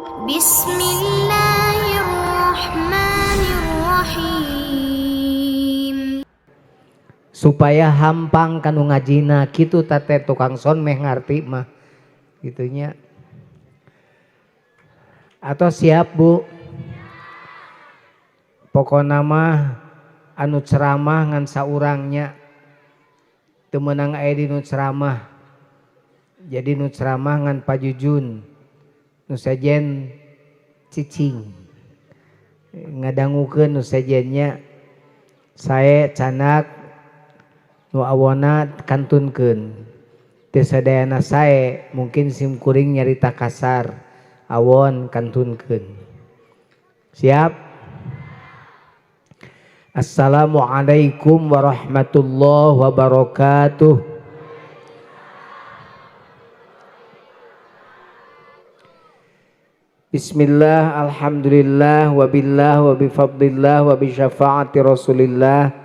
Bismillahirrahmanirrahim. Supaya hampang kanu ngajina kitu tate tukang son meh ngarti mah gitunya. Atau siap Bu? Pokona mah anu ceramah ngan saurangnya teu meunang aya di nu ceramah. Jadi nu ceramah ngan pajujun, nu sejen cicing ngadangukeun nu sejennya sae canak nu awona kantunkeun teu sadayana sae mungkin sim kuring nyarita kasar awon kantunkeun. Siap? Assalamualaikum warahmatullahi wabarakatuh. Bismillah, alhamdulillah, wabillah, wabifadlillah, wabisyafaati rasulillah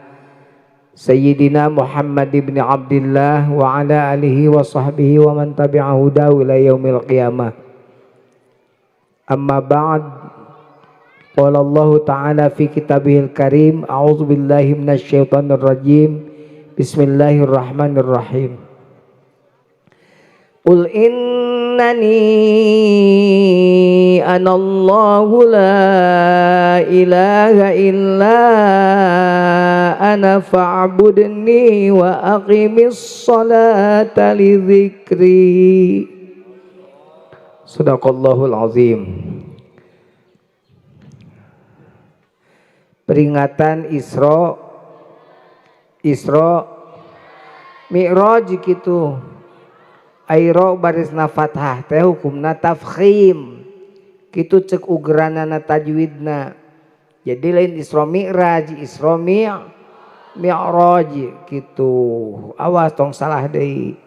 Sayyidina Muhammad ibn Abdillah wa ala alihi wa sahbihi wa man tabi'ahu ila yaumil qiyamah. Amma ba'd. Qala Allah ta'ala fi kitabihil karim, a'udzu billahi minasyaitonir rajim. Bismillahirrahmanirrahim. Qul innani anallahu la ilaha illa ana fa'budni wa aqimis salata li dzikri. Sadaqallahul azim. Peringatan Isra Mi'raj kitu. Airo barisna fathah teh hukumna tafkhim. Kitu cek ugeranana tajwidna. Jadi lain Isra Mi'raj, Isra Mi'raj kitu. Awas tong salah deui.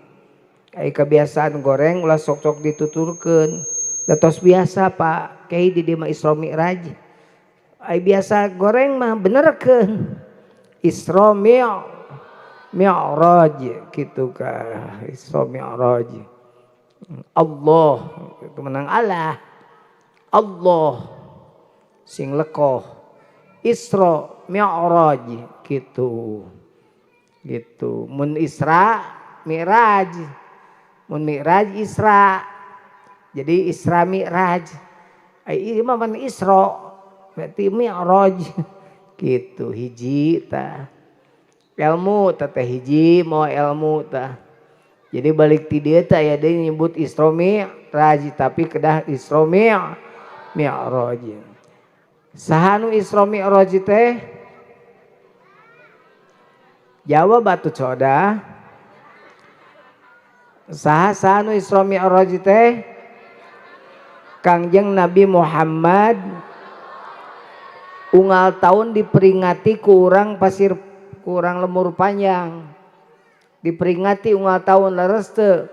Ai kebiasaan goreng ulah sok-sok dituturkeun. Da tos biasa Pak, kiai di dieu mah Isra Mi'raj. Ai biasa goreng mah benerkeun. Isra Mi'raj gitu kah. Isra Mi'raj. Allah itu menang Allah. Allah sing lekoh. Isra Mi'raj gitu. Gitu. Mun Isra Mi'raj. Mun Mi'raj Isra. Jadi Isra Mi'raj. Ai ieu mah mun Isra berarti Mi'raj gitu. Hiji tah. Ilmu teh hiji mau ilmu tah. Jadi balik ti dieu teh aya deui nyebut Isra Mi'raj tapi kedah Isra Mi'raj. Saha nu Isra Mi'raj teh? Jawab atuh coda. Saha nu Isra Mi'raj teh? Kangjeng Nabi Muhammad unggal tahun diperingati ku urang pasir kurang lemur panjang. Diperingati unggal tahun leres teu?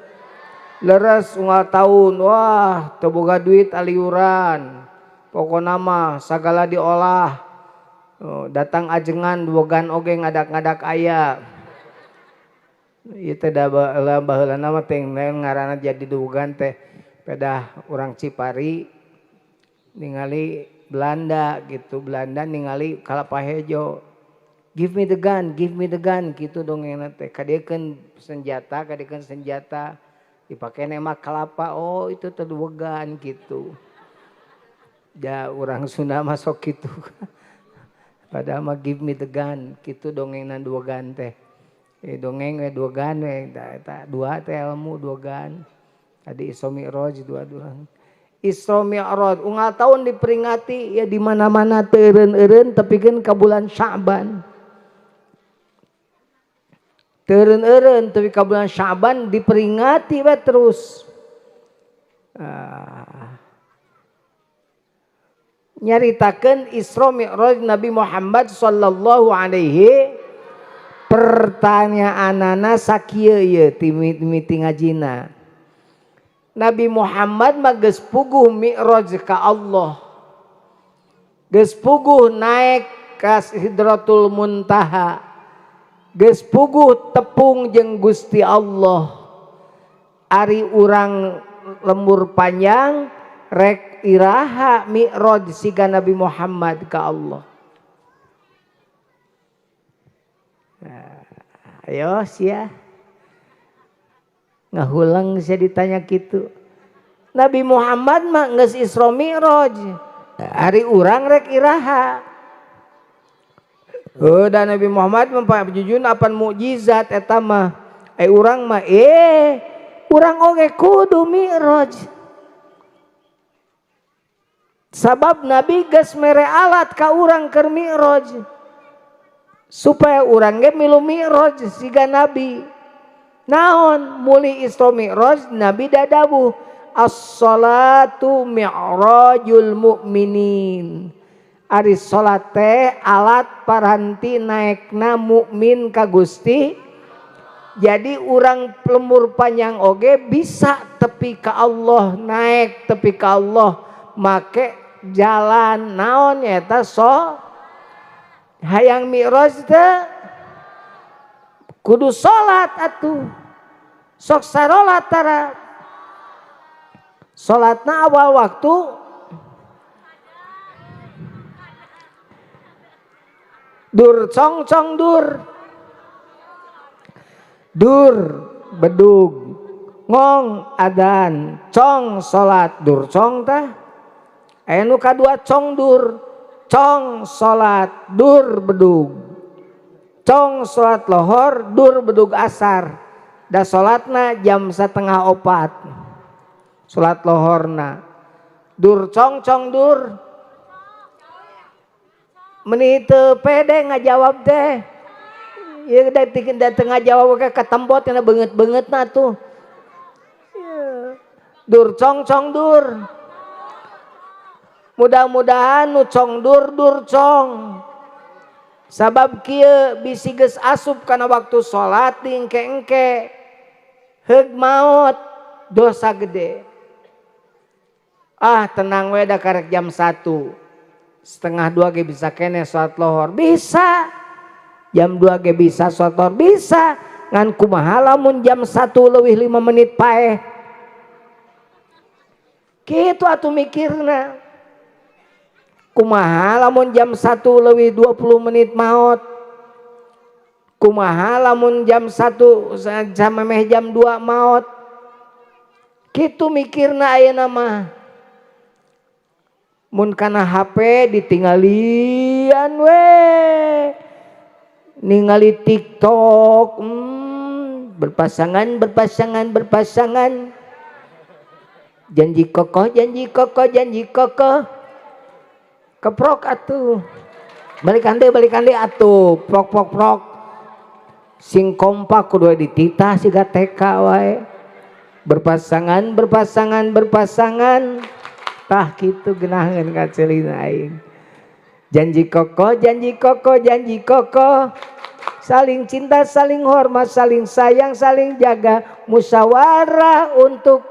Leres unggal tahun. Wah, teu boga duit aliuran. Pokona mah sagala diolah. Oh, datang ajengan duogan oge ngadak-ngadak aya. Ieu teh da baheulana mah teh ngaranna jadi duogan teh pedah urang Cipari ningali Belanda gitu. Belanda ningali kalapa hejo. Give me the gun, give me the gun gitu dongengna teh. Kadiekeun senjata dipake nembak kelapa. Oh, itu teh duogan gitu. Da urang Sunda mah sok kitu. Padahal mah give me the gun gitu dongengna duogan teh. Dongeng we duogan we eta dua teh ilmu duogan. Tadi Isra Mi'raj dua-dua. Isra Mi'raj unggal tahun diperingati ya di mana-mana teu eureun-eureun tepikeun ka bulan Sya'ban. Teureun-eureun tapi ka bulan Sya'ban diperingati we terus. Nyaritakeun Isra Mi'raj Nabi Muhammad sallallahu alaihi. Pertanyaanana sakieu ieu ti mimiti ngajina. Nabi Muhammad mah geus puguh Mi'raj ka Allah. Geus puguh naik ka Sidratul Muntaha. Geus puguh tepung jeung Gusti Allah. Ari urang lembur panjang rek iraha mi'raj siga Nabi Muhammad ka Allah. Nah, ayo sia ngahulang sia ditanya kitu. Nabi Muhammad mah geus Isra Mi'raj. Ari urang rek iraha. Dan Nabi Muhammad mah jujun apan mukjizat eta mah. Urang mah urang oge kudu mi'raj. Sabab Nabi geus mere alat ka urang keur mi'raj. Supaya urang ge milu mi'raj siga Nabi. Naon muli Isra Mi'raj Nabi dadabuh as-salatu mi'rajul mu'minin. Ari salat teh alat paranti naekna mukmin ka Gusti. Jadi urang lembur panjang oge bisa tepi ka Allah, naek tepi ka Allah make jalan naon eta so hayang mi'raj teh kudu salat atuh. Sok sarolat tara. Salatna awal waktu dur cong cong dur. Dur bedug ngong adan cong salat dur cong tah. Aya nu kadua cong dur, cong salat dur bedug. Cong salat lohor dur bedug asar. Da salatna jam 3:30. Salat lohorna. Dur cong cong dur. Meni teu pede ngajawab teh. Ieu da teu ngajawab ke katembot cenah beungeut-beungeutna tuh. Dur cong cong dur. Mudah-mudahan nu cong dur dur cong. Sabab kieu bisi geus asup kana waktu salat diengke-engke. Heug maot dosa gede. Ah tenang we da karek jam 1. 1:30 ge bisa kene salat lohor. Bisa. Jam 2 ge bisa salat lohor. Bisa. Ngan kumaha lamun jam 1:05 paeh. Kitu atuh mikirna. Kumaha lamun jam 1:20 maot. Kumaha lamun jam 1 samemeh jam 2 maot. Kitu mikirna ayeuna mah. Mun kana HP ditinggalian we. Ningali TikTok, berpasangan berpasangan berpasangan. Janji kokoh janji kokoh janji kokoh. Keprok atuh. Balikan deui atuh, prok prok prok. Sing kompak kudu dititah siga TK wae. Berpasangan berpasangan berpasangan. Tah kitu geunaheun ka ceulina aing. Janji kokoh janji kokoh janji kokoh. Saling cinta, saling hormat, saling sayang, saling jaga, musyawarah untuk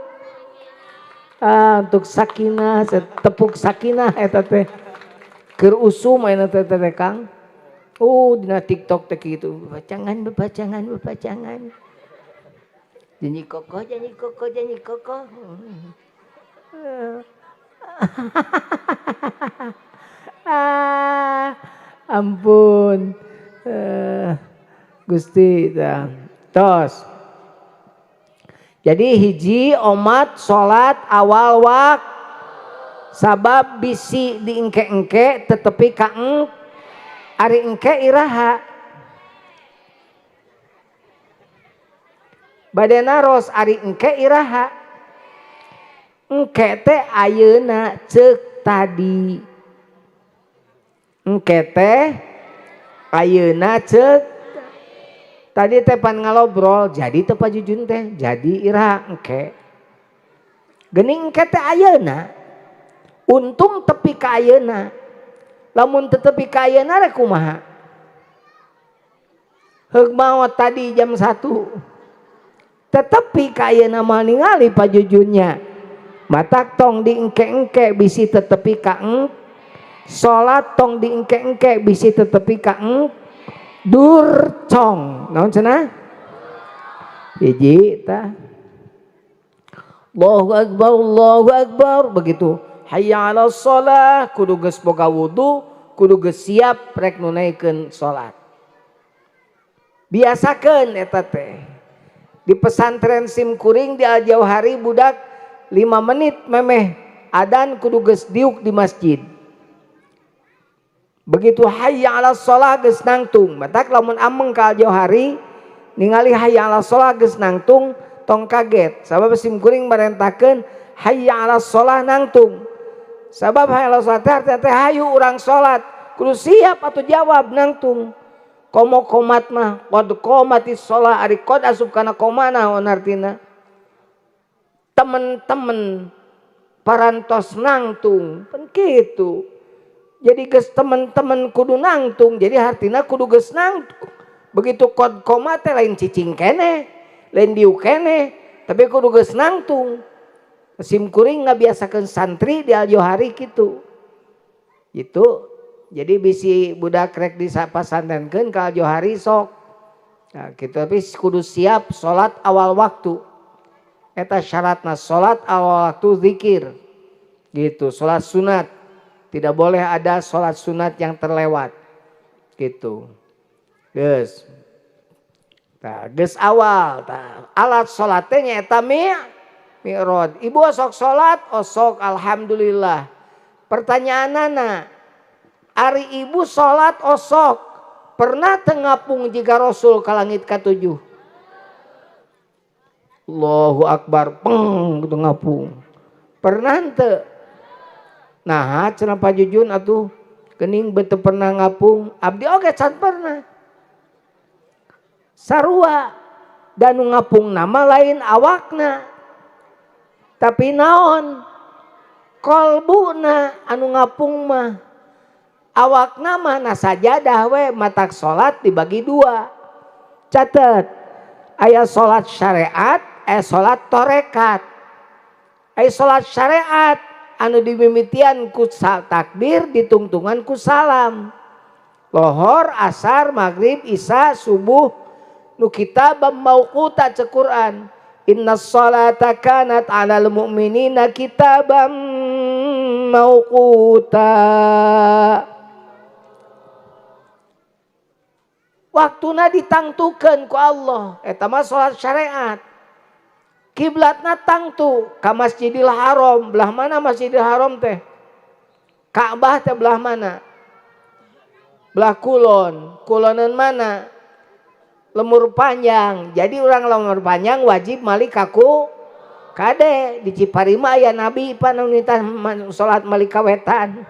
sakinah, tepuk sakinah eta teh. Keur usum ayeuna teh teh Kang. Dina TikTok teh kitu, bebacangan bebacangan bebacangan. Janji kokoh janji kokoh janji kokoh. Ampun. Gusti tos. Jadi hiji omat salat awal waktu sabab bisi diengke-engke tetepi ka ari engke iraha. Bade naros ari engke iraha. Engke teh ayeuna ceuk tadi. Engke teh ayeuna ceuk tadi teh pan ngalobrol jadi teh pajujun teh jadi iraha engke. Geuning engke teh ayeuna. Untung tepi ka ayeuna. Lamun teu tepi ka ayeuna rek kumaha? Heug maot tadi jam 1. Tetepi ka ayeuna mah ningali pajujunnya. Matak tong diengke-engke bisi tetepi ka eng. Salat tong diengke-engke bisi tetepi ka eng. Dur cong. Naon cenah? Hiji tah. Allahu akbar, Allahu akbar, begitu hayya 'alas shalah kudu geus boga wudu, kudu geus siap rek nunaikeun salat. Biasakeun eta teh. Di pesantren sim kuring di Al Jauhari budak 5 menit memeh adan kudu geus diuk di masjid. Begitu hayya 'alas shalah geus nangtung. Matak lamun ameng ka Al Jauhari ningali hayya 'alas shalah geus nangtung tong kaget. Sabab sim kuring marentahkeun hayya 'alas shalah nangtung. Sabab hayya 'alas shalah teh hayu urang salat kudu siap atuh jawab nangtung. Komo komat mah qad qomatis shalah ari qad asup kana koma naon artina? Temen-temen parantos nangtung pan kitu. Jadi geus temen-temen kudu nangtung, jadi hartina kudu geus nangtung. Begitu qad qomat teh lain cicing keneh, lain diuk keneh, tapi kudu geus nangtung. Sim kuring ngabiasakeun santri di Al Jauhari kitu. Gitu. Jadi bisi budak rek disapasantrenkeun ka Al Jauhari sok. Nah, kitu tapi kudu siap salat awal waktu. Eta syaratna salat awal waktu zikir. Gitu, salat sunat. Tidak boleh ada salat sunat yang terlewat. Gitu. Geus. Tah, geus awal tah. Alat salat teh nyaeta mi'raj. Ibu osok salat, osok alhamdulillah. Pertanyaanana, ari ibu salat osok pernah teu ngapung jiga Rasul ka langit katujuh? Allahu akbar, peng gitu ngapung. Pernah henteu? Nah, cenah Pak Jujun atuh geuning beuteung pernah ngapung, abdi oge can pernah. Sarua da nu ngapung nama lain awakna. Tapi naon? Kolbuna anu ngapung mah. Awakna mah na sajadah we, matak salat dibagi dua. Catet, aya salat syariat, aya salat torekat. Aya salat syariat anu dimimitian ku takbir ditungtungan ku salam. Lohor, asar, maghrib, isya, subuh nu kitabam mauquta cek Quran. Inna sholata kanat 'alal mu'minina kitabam mauquta. Waktuna ditangtukeun ku Allah. Eta mah salat syariat. Kiblatna tangtu ka Masjidil Haram. Belah mana Masjidil Haram teh? Ka'bah teh belah mana? Belah kulon. Kulonan mana? Lemur panjang. Jadi orang lemur panjang wajib malik kaku kade. Di Ciparima aya nabi panunita salat malik kawetan.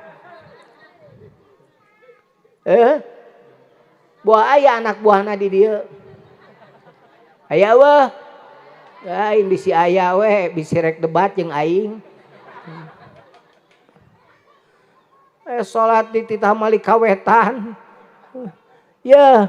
Buah aya anak buahna di dieu. Aya weh. Aing bisi aya we, bisi rek debat jeung aing. Salat di titah malik kawetan. Ya,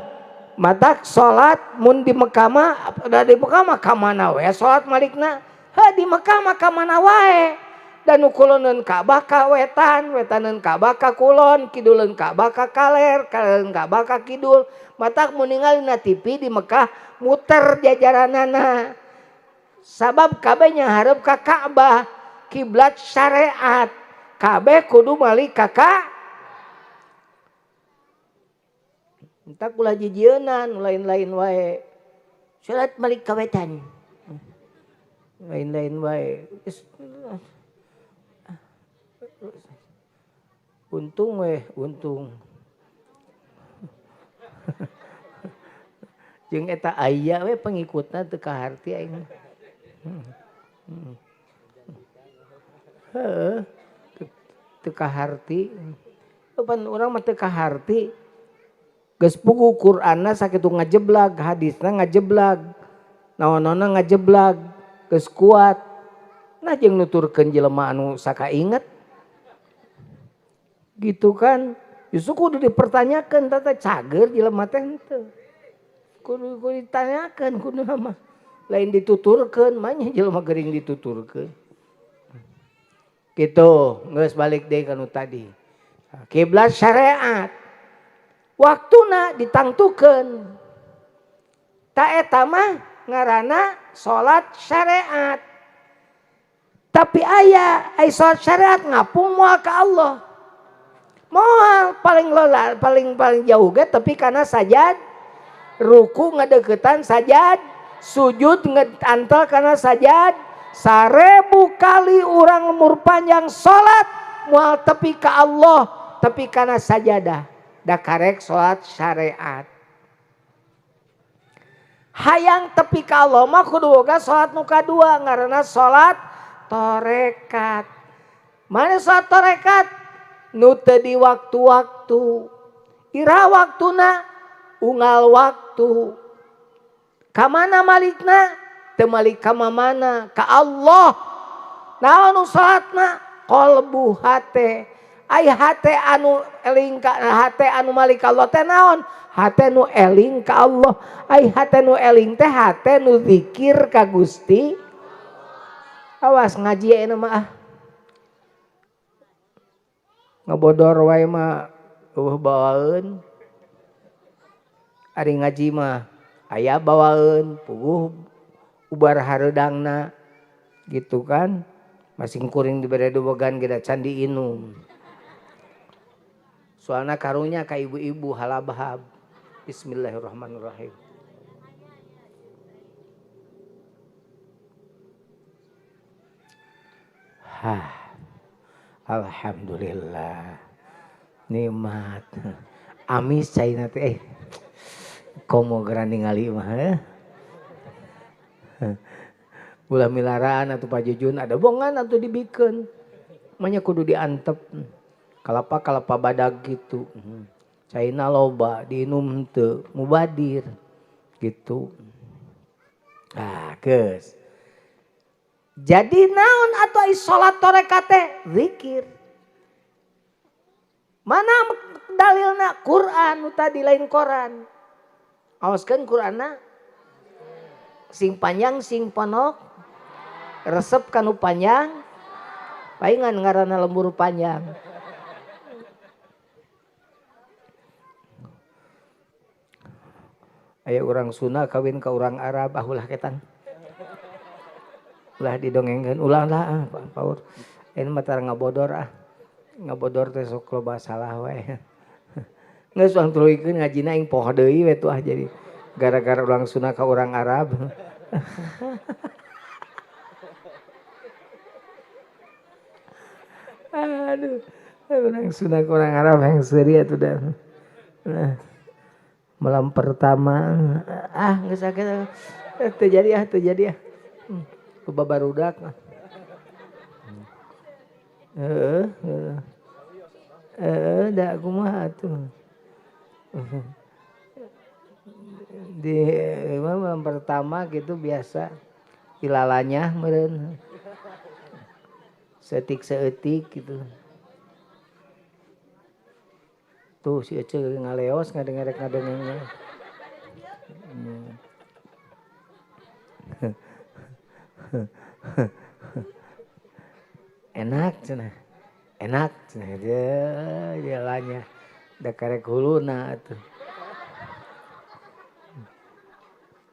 matak salat mun di Mekah mah, da di Mekah mah ka mana we salat malikna? Ha di Mekah mah ka mana wae. Dan nu kuloneun Ka'bah ka wetan, wetaneun Ka'bah ka kulon, kiduleun Ka'bah ka kaler, kalereun Ka'bah ka kidul. Matak mun ningali na TV di Mekah muter jajaranana. Sabab kabeh nyahareup ka Ka'bah, kiblat syariat. Kabeh kudu malik ka Ka'bah. Entak ulah jijienan, lain-lain wae. Salat malik ka wetan. Lain-lain wae. Untung weh, untung. Jeung eta aya we pengikutna teu kaharti aing. Heeh. Teu kaharti. Pan urang mah teu kaharti. Geus puguh Qur'anna sakitu ngajeblag, hadisna ngajeblag, naon-naonna ngajeblag, geus kuat. Nah jeung nuturkeun jelema anu sakainget. Gitu kan, justru kudu dipertanyakan tata cager jelema teh henteu. Kudu ditanyakeun kudu mah. Lain dituturkeun, mah nya jelema gering dituturkeun. Gitu, geus balik deui ka nu tadi. Kiblat syariat. Waktuna ditangtukeun. Ta eta mah ngaranna salat syariat. Tapi aya ai salat syariat ngapung moal ka Allah. Moal paling lola paling paling jauh ge tapi kana sajad ruku ngadeukeutan sajad sujud ngantel kana sajad 1000 kali urang lemur panjang salat moal tepi ka Allah tepi kana sajadah da karek salat syariat. Hayang tepi ka Allah mah kudu boga salat nu kadua ngaranna salat tarekat. Mana salat tarekat? Nu teu di waktu-waktu. Iraha waktuna? Unggal waktu. Ka mana malikna? Teu malik ka mamana? Ka Allah. Naon nu salatna? Qalbu hate. Ai hate anu eling ka hate anu malik ka Allah teh naon? Hate nu eling ka Allah. Ai hate nu eling teh hate nu zikir ka Gusti. Awas ngaji ayeuna mah ah. Ngabodor wae mah eueuh bawaeun. Ari ngaji mah aya bawaeun, puguh ubar hareudangna gitu kan. Masing kuring dibere dubogan ge da can diinum. Soalna karunya ka ibu-ibu halabhab. Bismillahirrahmanirrahim. Hah. Alhamdulillah. Nikmat. Amis caina teh. Komo geura ningali mah. Ulah milaraan atuh Pak Jujun ada bongan atuh dibikeun. Manya kudu diantep. Kalapa-kalapa badag gitu. Caina loba diinum henteu mubadir gitu. Ah, geus. Jadi naon atuh ai salat tarekat teh? Zikir. Mana dalilna? Quran nu tadi lain koran. Aoskeun Qur'anna sing panjang sing ponok. Resep kanu panjang. Paingan ngaranna lembur panjang. Aya urang Sunda kawin ka urang Arab ah ulah ketang. Ulah didongengkeun ulah lah ah paur. Ini mah tara ngabodor ah. Ngabodor teh sok loba salah wae. Geus urang tuluykeun ngajina aing poho deui we tuh ah jadi gara-gara urang Sunda ka urang Arab. Aduh, urang Sunda ka urang Arab yang seuri atuh da. Nah. Malam pertama ah geus sakit teu jadi ah teu jadi ah. Loba barudak. Heeh, heeh, da kumaha atuh. Di malam pertama gitu biasa ilalanya meureun. Setik-seeutik gitu. Tuh si Ece ngaleos ngadengerek ngadengengnya. Enak cenah. Enak cenah dia jalannya. Da karek huluna atuh.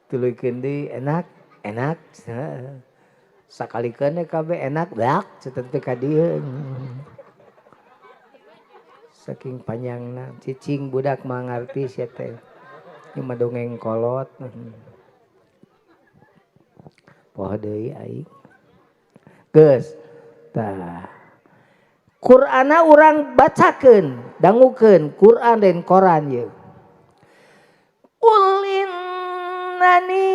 Tuluykeun deui enak, enak cenah. Sakalikeun kabeh enak dak cenah teh ka dieu. Saking panjangna cicing budak mah ngarti sia teh. Ieu mah dongeng kolot. Poho deui aing. Geus. Tah. Qur'ana urang bacakeun, dangukeun Qur'an dan Koran ieu. Qul innani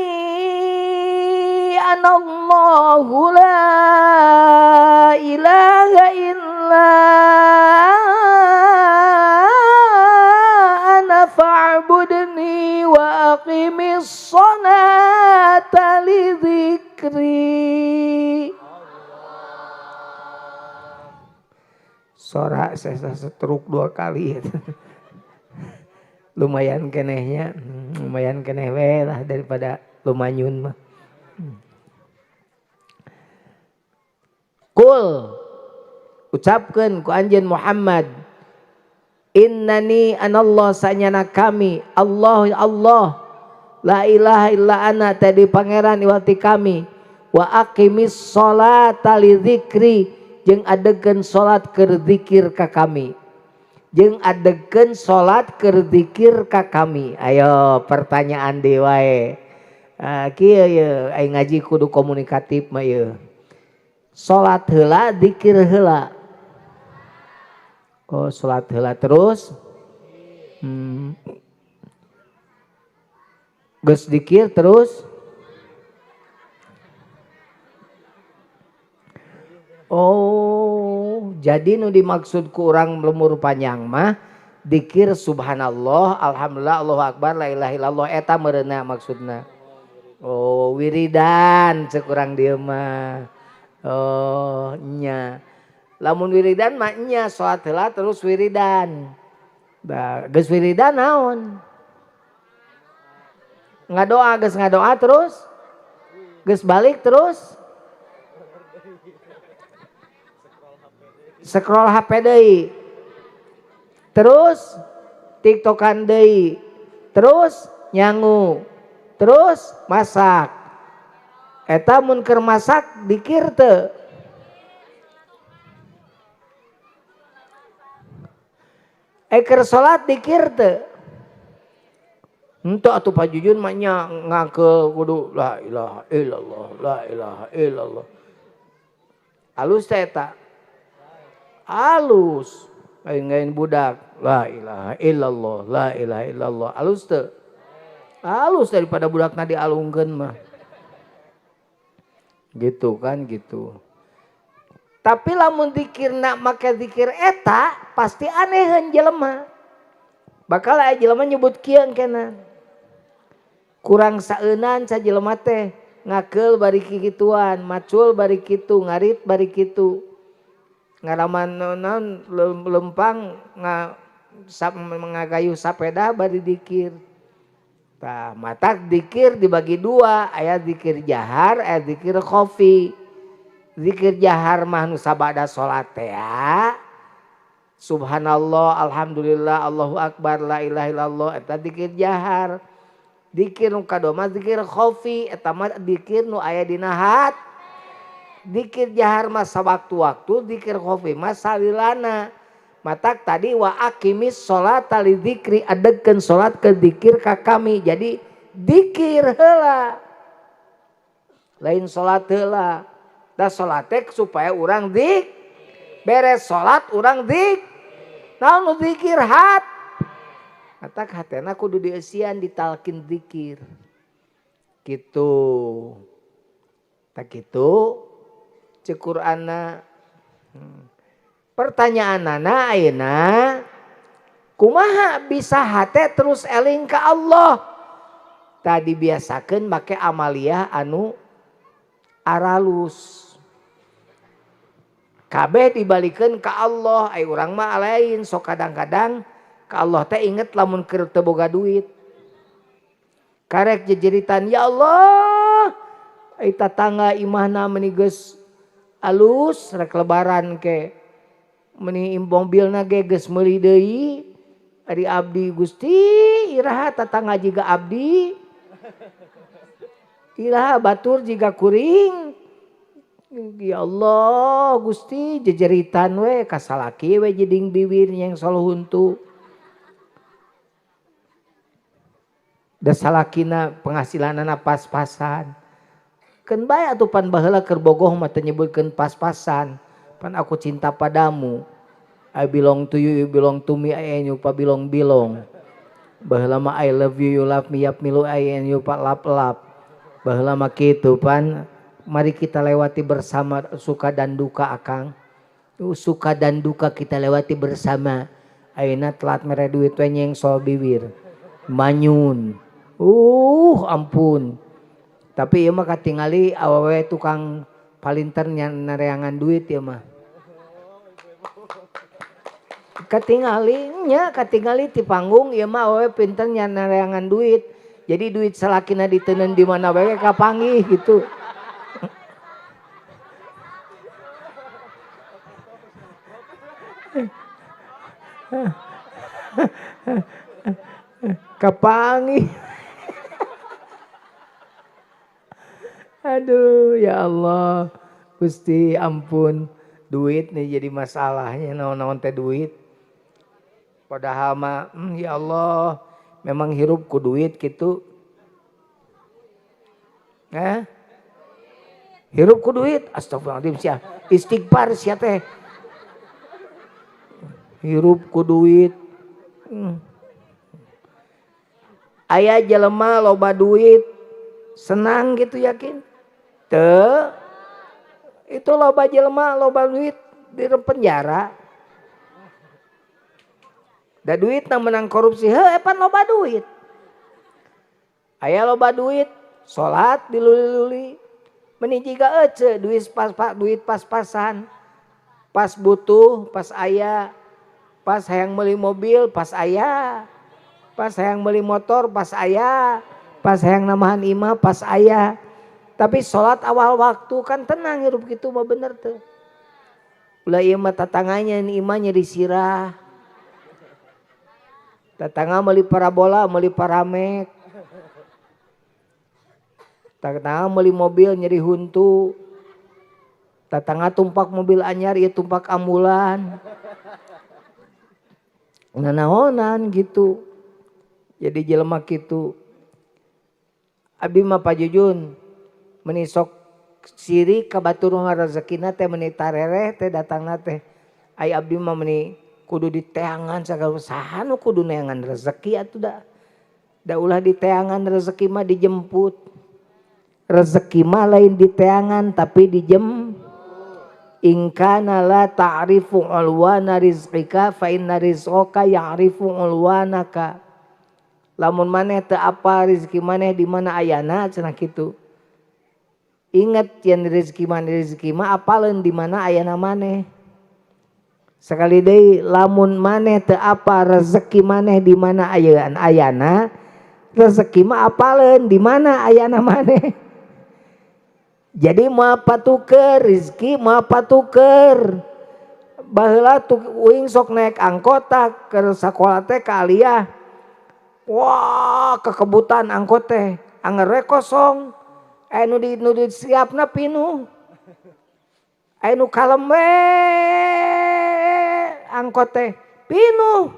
anallahu la ilaha illa ana fa'budni wa aqimis sholata li dzikri. Sora saya setruk 2 kali. Lumayan kenehnya, lumayan keneh we lah daripada lumanyun mah. Kul ucapkeun ku anjeun Muhammad, innani anallah sanyana kami, Allah Allah, la ilaha illa ana tadi pangeran iwati kami, Wa aqimis sholata li dzikri jeung adegkeun salat keur zikir ka kami. Jeung adegkeun salat keur zikir ka kami. Ayo pertanyaan deui wae. Kieu ye aing ngaji kudu komunikatif mah ieu. Salat heula zikir heula. Oh salat heula terus. Geus zikir terus. Oh, jadi nu dimaksud ku urang lemur panjang mah dikir subhanallah, alhamdulillah, Allahu akbar, la ilaha illallah eta meureunna maksudna. Oh, wiridan cek urang dieu mah. Oh, nya. Lamun wiridan mah nya salat heula terus wiridan. Bah, geus wiridan naon? Ngadoa, geus ngadoa terus? Geus balik terus? Scroll HP deui. Terus TikTokan deui. Terus nyangu. Terus masak. Eta mun keur masak dikir teu? Keur salat dikir teu? Henteu atuh Pak Jujun mah nya ngakeul kudu la ilaha illallah, la ilaha illallah. Alus teh eta. Alus aing budak la ilaha illallah, la ilaha illallah. Alus teu? Alus daripada budakna dialungkeun mah. Gitu kan gitu. Tapi lamun zikirna make zikir eta pasti aneheun jelema. Bakal aya jelema nyebut kieu engkena. Kurang saeunan sajelema teh ngakeul bari kikituan, macul bari kitu, ngarit bari kitu. Ngalaman naon lempang ngagayuh sapeda bari dikir. Tah matak dikir dibagi dua, aya dikir jahar, aya dikir khofi. Zikir jahar mah nu sabada salat teh. Subhanallah, alhamdulillah, Allahu akbar, la ilaha illallah eta dikir jahar. Dikir nu kadua mah dikir khofi, eta mah dikir nu aya dina hati. Dikir jahar mah sawaktu-waktu, dikir khofi mah salilana. Matak tadi wa aqimis sholata li dzikri, adegkeun salat ke dikir ka kami. Jadi dikir heula. Lain salat heula. Da salat teh supaya urang dik beres salat urang dik. Naon nu dikir hat? Matak hatena kudu dieusian ditalkin dikir. Gitu. Tak kitu cek Qur'anna. Pertanyaanana ayeuna kumaha bisa hate terus eling ka Allah? Tadi biasakeun make amaliyah anu aralus. Kabeh dibalikeun ka Allah, ai urang mah lain sok kadang-kadang ka Allah teh inget lamun keur teu boga duit. Karek jejeritan ya Allah, ai tatangga imahna meuni geus alus rek lebaran ke meni mobilna ge geus meuli deui ari abdi Gusti iraha tatangga jiga abdi iraha batur jiga kuring ya Allah Gusti jejeritan we kasalaki we jeding biwir yang solo huntu da salakina penghasilanana pas-pasan. Keun bae atuh pan baheula keur bogoh mah teu nyebutkeun pas-pasan. Pan aku cinta padamu. I belong to you, you belong to me, I and you pa belong-belong. Baheula mah I love you, you love me, yap milu I and you pa lap-lap. Baheula mah kitu pan. Mari kita lewati bersama suka dan duka akang. Suka dan duka kita lewati bersama. Ayeuna telat mere duit we nyengsol biwir. Manyun. Ampun. Tapi ieu mah katingali awewe tukang palinter nareangan duit ieu mah. Katingali nya, katingali ti panggung ieu mah awewe pinter nareangan duit. Jadi duit salakina diteundeun di mana wae kapanggih gitu. Kapanggih. Aduh ya Allah, Gusti ampun, duit nih jadi masalahnya, naon-naon teh duit. Padahal mah ya Allah, memang hirup ku duit gitu. Eh? Hirup ku duit, astagfirullahaladzim sia. Istighfar sia teh. Hirup ku duit. Aya jelema loba duit, senang gitu yakin? Teu. Itu loba jelema loba duit di penjara. Da duit na menang korupsi, heuh pan loba duit. Aya loba duit, salat diluli-luli. Meni jiga ece duit pas duit pas-pasan. Pas butuh, pas aya. Pas hayang meuli mobil, pas aya. Pas hayang meuli motor, pas aya. Pas hayang nambahan imah, pas aya. Tapi sholat awal waktu kan tenang hirup gitu mah bener tuh. Ulah ieu mah tatanganya imah nyeri sirah. Tatangga meuli parabola, meuli paramek. Tatangga meuli mobil nyeri huntu. Tatangga tumpak mobil anyar ieu tumpak ambulan. Nanaonan gitu. Jadi jelema kitu. Abdi mah Pak Jujun meni sok sirik ka batur rezekina teh meni tarereh teh datangna teh. Ai abdi mah meni kudu diteangan sagala saha nu kudu neangan rezeki atuh da. Da ulah diteangan rezeki mah dijemput. Rezeki mah lain diteangan tapi dijem. In kana la ta'rifu ulwana rizqika fa inna rizqaka ya'rifu ulwanaka. Lamun maneh teu apa rezeki maneh di mana ayana cenah kitu. Ingat yen rezeki maneh rezeki mah apaleun di mana ayana maneh. Sekali deui lamun maneh teu apa rezeki maneh di mana ayana ayana, rezeki mah apaleun di mana ayana maneh. Jadi moal patuker rezeki moal patuker. Baheula tuh uing sok naik angkot ke sakola teh ka Aliyah. Wah, kekebutan angkot teh, anger we kosong. Aya nu di nu disiapna pinuh. Aya nu kalem we angkot teh pinuh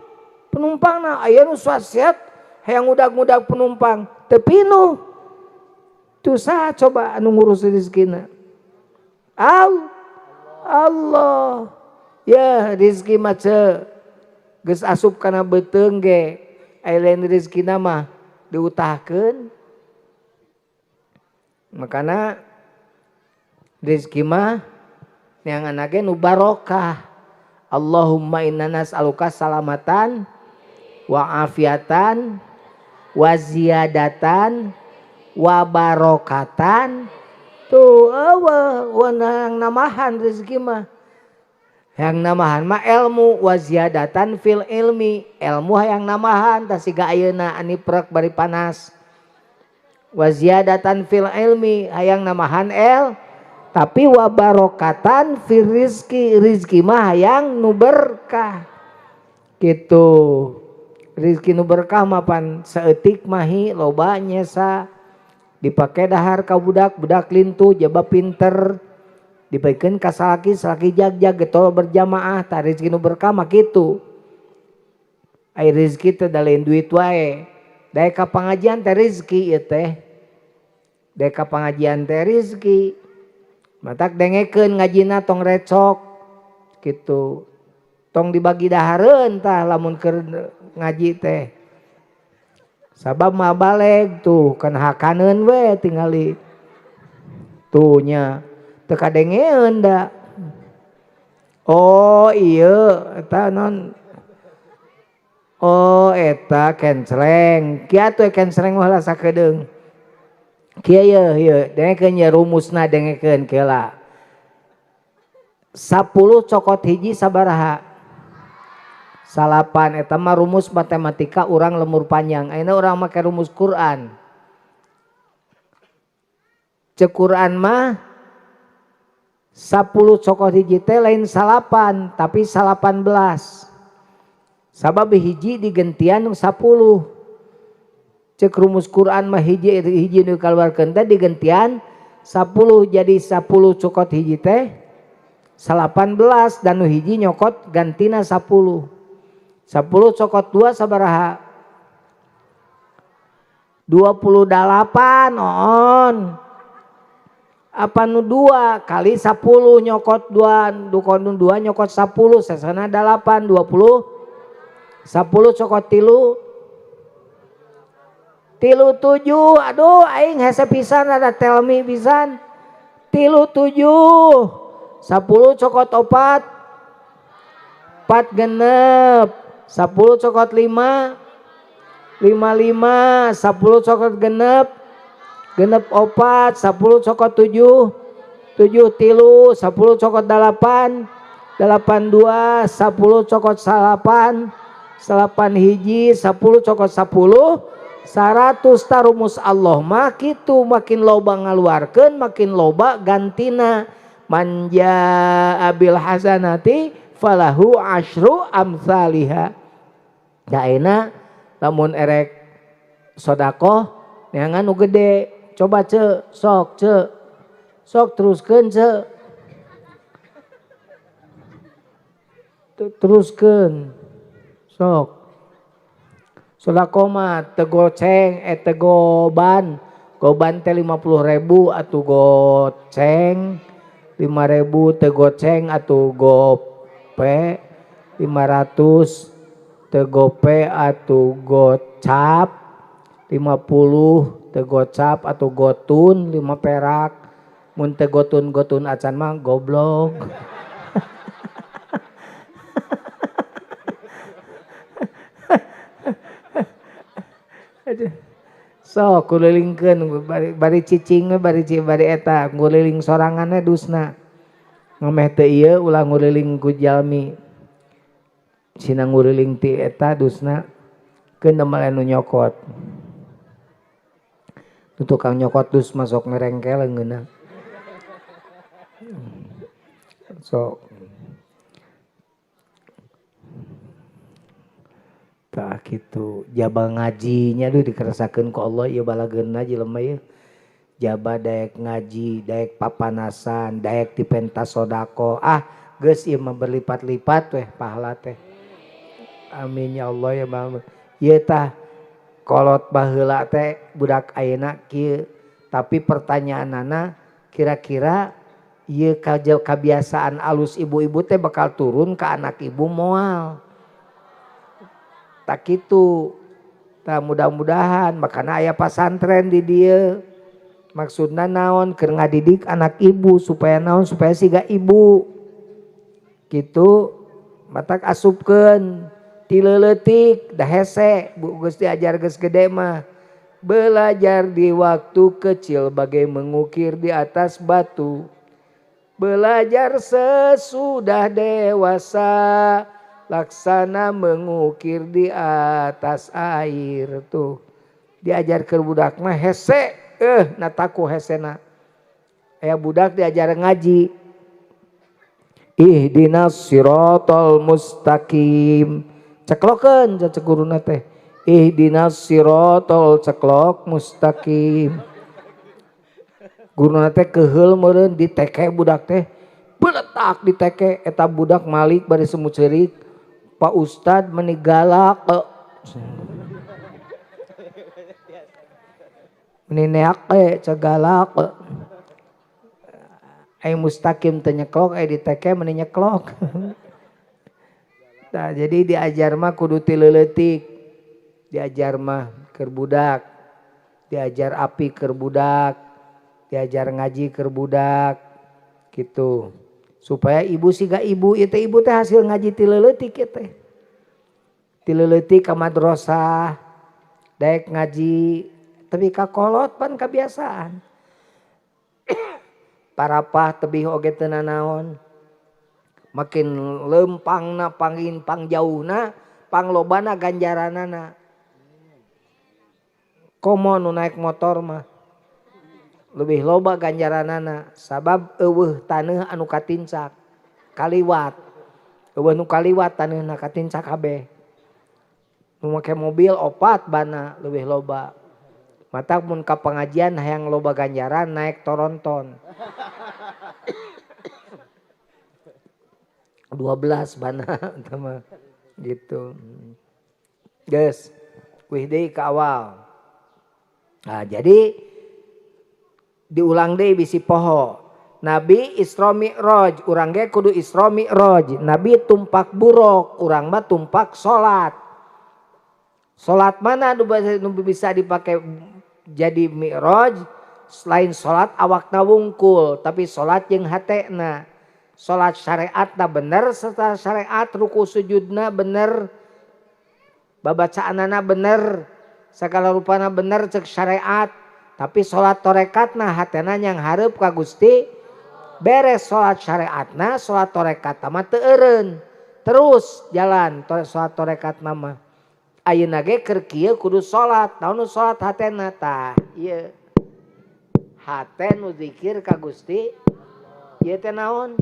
penumpangna, aya nu suasiat hayang ngudag-ngudag penumpang teu pinuh. Tuh saha coba anu ngurus rezekina? Allah. Ya rezeki mah ce geus asup kana beuteung ge aya lain rezekina mah diutahkeun. Makana rezeki mah neangan ge nu barokah. Allahumma inna nas'aluka salamatan wa afiatan wa ziyadatan wa barokatan. Tuh eueuh yang namahan rezeki mah. Yang namahan mah ilmu wa ziyadatan fil ilmi. Ilmu hayang namahan tah siga ayeuna ani prek bari panas. Wa ziyadatan fil ilmi hayang namahan el tapi wa barokatan fil rizki. Rizki mah hayang nu berkah gitu. Rizki nu berkah mah pan saeutik mahi loba nyesa dipake dahar ka budak, budak lintuh jaba pinter dipakeun ka salaki, salaki jag-jag getol berjamaah. Tah rezeki nu berkah mah kitu. Ai rezeki teh da lain duit wae. Daek ka pangajian teh rezeki ieu teh. Daek ka pangajian teh rezeki. Matak dengekeun ngajina tong recok gitu. Tong dibagi dahareun tah lamun keur ngaji teh. Sabab mah baleg tuh kan hakaneun we tingali. Tuh nya teu kadengeun da. Oh iya eta non. Oh eta kenceleng. Kieu atuh kenceleng mah lah sakedeung. Kieu ye ieu dengekeun ye rumusna dengekeun keula. 10 cokot hiji sabaraha? 9. Eta mah rumus matematika urang lemur panjang. Ayeuna urang make rumus Quran. Ceuk Quran mah 10 cokot hiji teh lain 9 tapi 18. Sabab hiji digentian 10. Cek rumus Quran mah hiji hiji nu dikaluarkeun teh digentian 10 jadi 10 cokot hiji teh 18 dan nu hiji nyokot gantina 10. 10 cokot 2 sabaraha? 28 on. Apa nu 2 kali 10 nyokot 2, nu 2 nyokot 10, sesana 8, 20. 10 cokot 3 3 7, aduh aing hese pisan ada telmi pisan. 3 7 10 cokot 4 4 genep, 10 cokot 5 5 5, 10 cokot genep genep 4, 10 cokot 7 7 3, 10 cokot 8 8 2, 10 cokot 8 8 hiji, 10 cokot 10 100. Tarumus Allah mah kitu, makin loba ngaluarkeun makin loba gantina. Manja abil hasanati falahu asyru amsaliha. Daena lamun erek sedekah neangan nu gede, coba ce sok ce sok teruskeun ce teruskeun sok. Sedekah mah teu goceng teu goban. Goban teh 50.000 atuh goceng, 5.000 teu goceng atuh gope, 500 teu gope atuh gocap, 50 teu gocap atuh gotun 5 perak. Mun teu gotun-gotun acan mah goblok. So kulilingkeun bari cicing bari bari eta nguliling soranganna dusna. Ngameh teu ieu ulah nguliling ku jalmi. Sina nguriling ti eta dusna keun damel anu nyokot. Nu tukang nyokot dus masuk ngerengkel ngeunah. So tah kitu jaba ngajinya duh dikeresakeun ku Allah ieu balageunna jelema ieu. Jaba daek ngaji, daek papanasan, daek dipentas sedekah. Ah, geus ieu mah berlipat-lipat weh pahala teh. Amin ya Allah ya Bang. Ieu tah kolot baheula teh budak ayeuna kieu. Tapi pertanyaanana kira-kira ieu kabiasaan alus ibu-ibu teh bakal turun ke anak ibu moal. Tak kitu. Tah mudah-mudahan makana aya pasantren di dieu. Maksudna naon keur ngadidik anak ibu supaya naon supaya siga ibu. Kitu matak asupkeun ti leuletik da hese bu geus diajar geus gede mah. Belajar di waktu kecil bagai mengukir di atas batu. Belajar sesudah dewasa laksana mengukir di atas air tuh. Diajar ke budak mah hese, nataku hesena. Aya budak diajar ngaji. Ihdinas siratal mustaqim. Ceklokeun cek guruna teh. Ihdinas siratal ceklok mustaqim. Guruna teh keheul meureun diteke budak teh. Beletak diteke eta budak malik bari semu ceurik. Pak Ustad meni galak. Meni neak cegalak. Ai mustaqim teh nyeklok, ai diteke meni nyeklok. Nah, jadi diajar mah kudu ti leuletik. Diajar mah keur budak, diajar api keur budak, diajar ngaji keur budak gitu. Supaya ibu siga ibu, ieu teh ibu teh hasil ngaji ti leuletik ieu teh. Ti leuletik ka madrasah, daek ngaji, tapi ka kolot pan kabiasaan. Parapah tebih oge teu nanaon. Makin lempangna pangin pangjauhna, panglobana ganjaranana. Komo nu naik motor mah lebih loba ganjaranana sabab eueuh taneuh anu katincak kaliwat. Eueuh nu kaliwat taneuhna katincak kabeh. Nu make mobil opat bana leuwih loba. Matak mun ka pengajian hayang loba ganjaran naik toronton. 12 bana mah gitu. Geus, kuih deui ka awal. Nah, jadi diulang deui bisi poho. Nabi Isra Mi'raj, urang ge kudu Isra Mi'raj. Nabi tumpak buruk, urang mah tumpak salat. Salat mana nu bisa dipakai jadi Mi'raj? Selain salat awakna wungkul, tapi salat jeung hatena. Salat syariatna bener serta syariat, ruku sujudna bener, babacaanana bener, segala rupana bener cek syariat. Tapi salat torekatna hatena yang hareup ka Gusti. Beres salat syariatna, salat torekatna mah teu eureun. Terus jalan salat torekatna mah. Ayeuna ge keur kieu kudu salat, naon nu salat hatena tah ieu. Hate nu zikir ka Gusti ieu teh naon?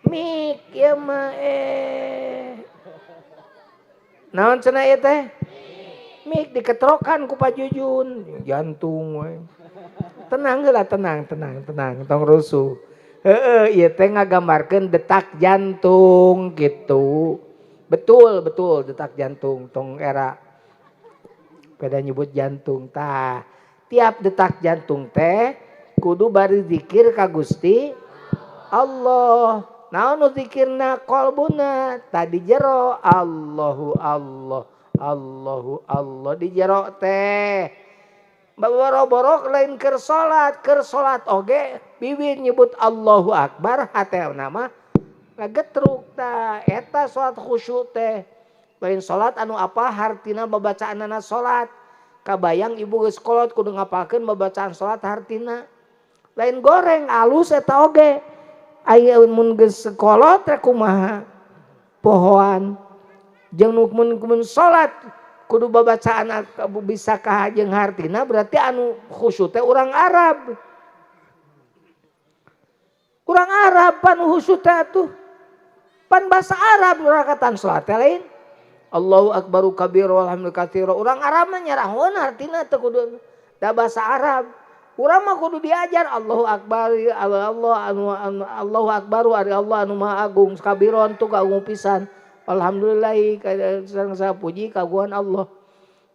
Mik ieu mah Naon cenah ieu teh? Mik diketrokan ku Pak Jujun, jantung we. Tenang heula, tenang, tenang, tenang, tong rusuh. Heeh, ieu teh ngagambarkeun detak jantung gitu. Betul, betul detak jantung tong era. Beda nyebut jantung tah. Tiap detak jantung teh kudu bari zikir ka Gusti Allah. Naon nu zikirna qalbuna tadi jero Allahu Allah. Allahu Allah di jero teh. Boro-borok lain keur salat oge bibir nyebut Allahu Akbar hatena mah ngagetruk tah eta salat khusyuk teh. Lain salat anu apa hartina babacaanana salat. Kabayang ibu geus kolot kudu ngapalkeun babacaan salat hartina. Lain goreng alus eta oge. Aya mun geus kolot rek kumaha pohoan. Jeung nu mun salat kudu babacaan bisa ka jeung hartina berarti anu khusyuk teh urang Arab. Urang Arab pan khusyuk teh atuh. Pan bahasa Arab rakatan salat teh lain. Allahu akbaru kabira walhamdulillah katsira. Urang Arab mah nyarahun hartina teh kudu da bahasa Arab. Urang mah kudu diajar Allahu akbar Allah anu Allahu akbaru ari Allah anu maha agung kabiron tuh agung pisan. Alhamdulillah sareng puji kagungan Allah.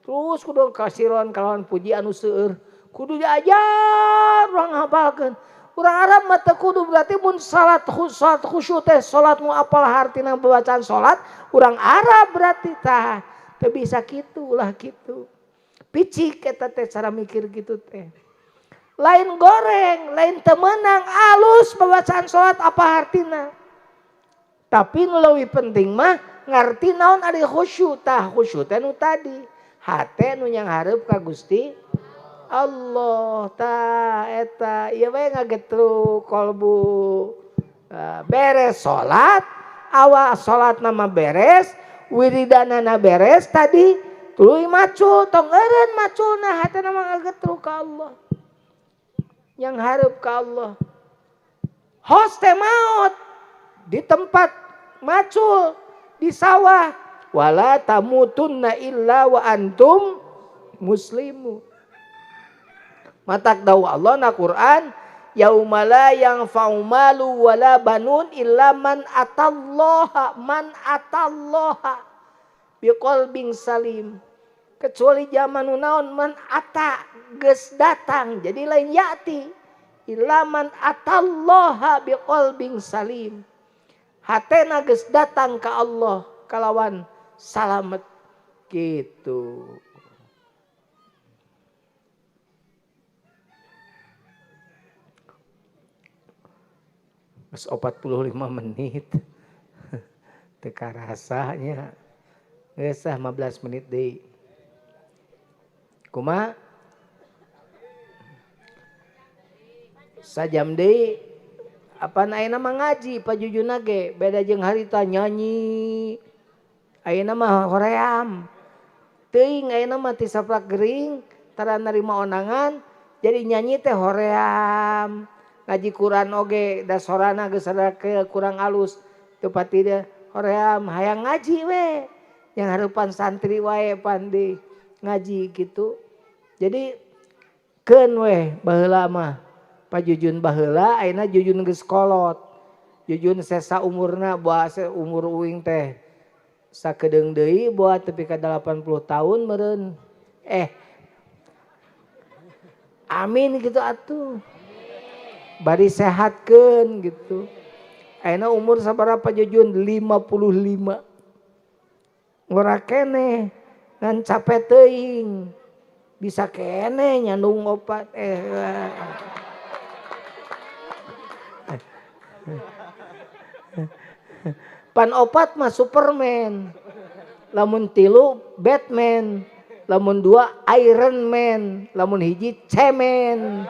Terus kudu kasiron kalawan puji anu seueur. Kudu diajar urang hafalkeun. Urang Arab mah teu kudu berarti mun salat khusyuk teh salat nu apal hartina bacaan salat urang Arab berarti tah teu bisa kitu ulah kitu. Picik eta teh cara mikir kitu teh. Lain goreng, lain teu meunang alus bacaan salat apa hartina. Tapi nu leuwih penting mah ngarti naon ari khusyuk tah khusyuk teh nu tadi hate nu nyanghareup ka Gusti Allah tah eta ieu we ngagetruk kolbu. Beres salat awal salatna mah beres wiridanana beres tadi tuluy macul tong eureun maculna hatena mah ngagetruk ka Allah nyanghareup ka Allah. Hos teh maot di tempat macul di sawah wala tamutunna illa wa antum muslimun. Matak dawuh Allah na Quran yauma la yanfa'u malu wala banun illa man atallaha biqalbin salim. Kecuali zaman nu naon man ata geus datang jadi lain yati illa man atallaha biqalbin salim. Hatena geus datang ka Allah kalawan salamet gitu. Geus 45 menit. Teu karasa nya. Geus 15 menit deui. Kumaha? Sajam deui. Apan ayeuna mah ngaji Pak Jujuna ge beda jeung harita nyanyi. Ayeuna mah hoream. Teuing ayeuna mah ti saprak gering tara narima ondangan jadi nyanyi teh hoream. Ngaji Quran oge da sorana geus rada kurang alus teu pati deh hoream hayang ngaji we. Yang harapan santri wae pandi ngaji gitu. Jadi keun weh baheula mah. Pak Jujun baheula ayeuna Jujun geus kolot. Jujun sesa umurna boa umur uing teh sakedeung deui boa tepi ka 80 tahun meureun. Amin gitu atuh. Bari sehatkeun gitu. Ayeuna umur sabaraha Pak Jujun? 55. Ngora keneh ngan capek teuing. Bisa keneh nyandung opat Pan opat mah Superman. Lamun 3 Batman, lamun 2 Iron Man, lamun 1 Cemen.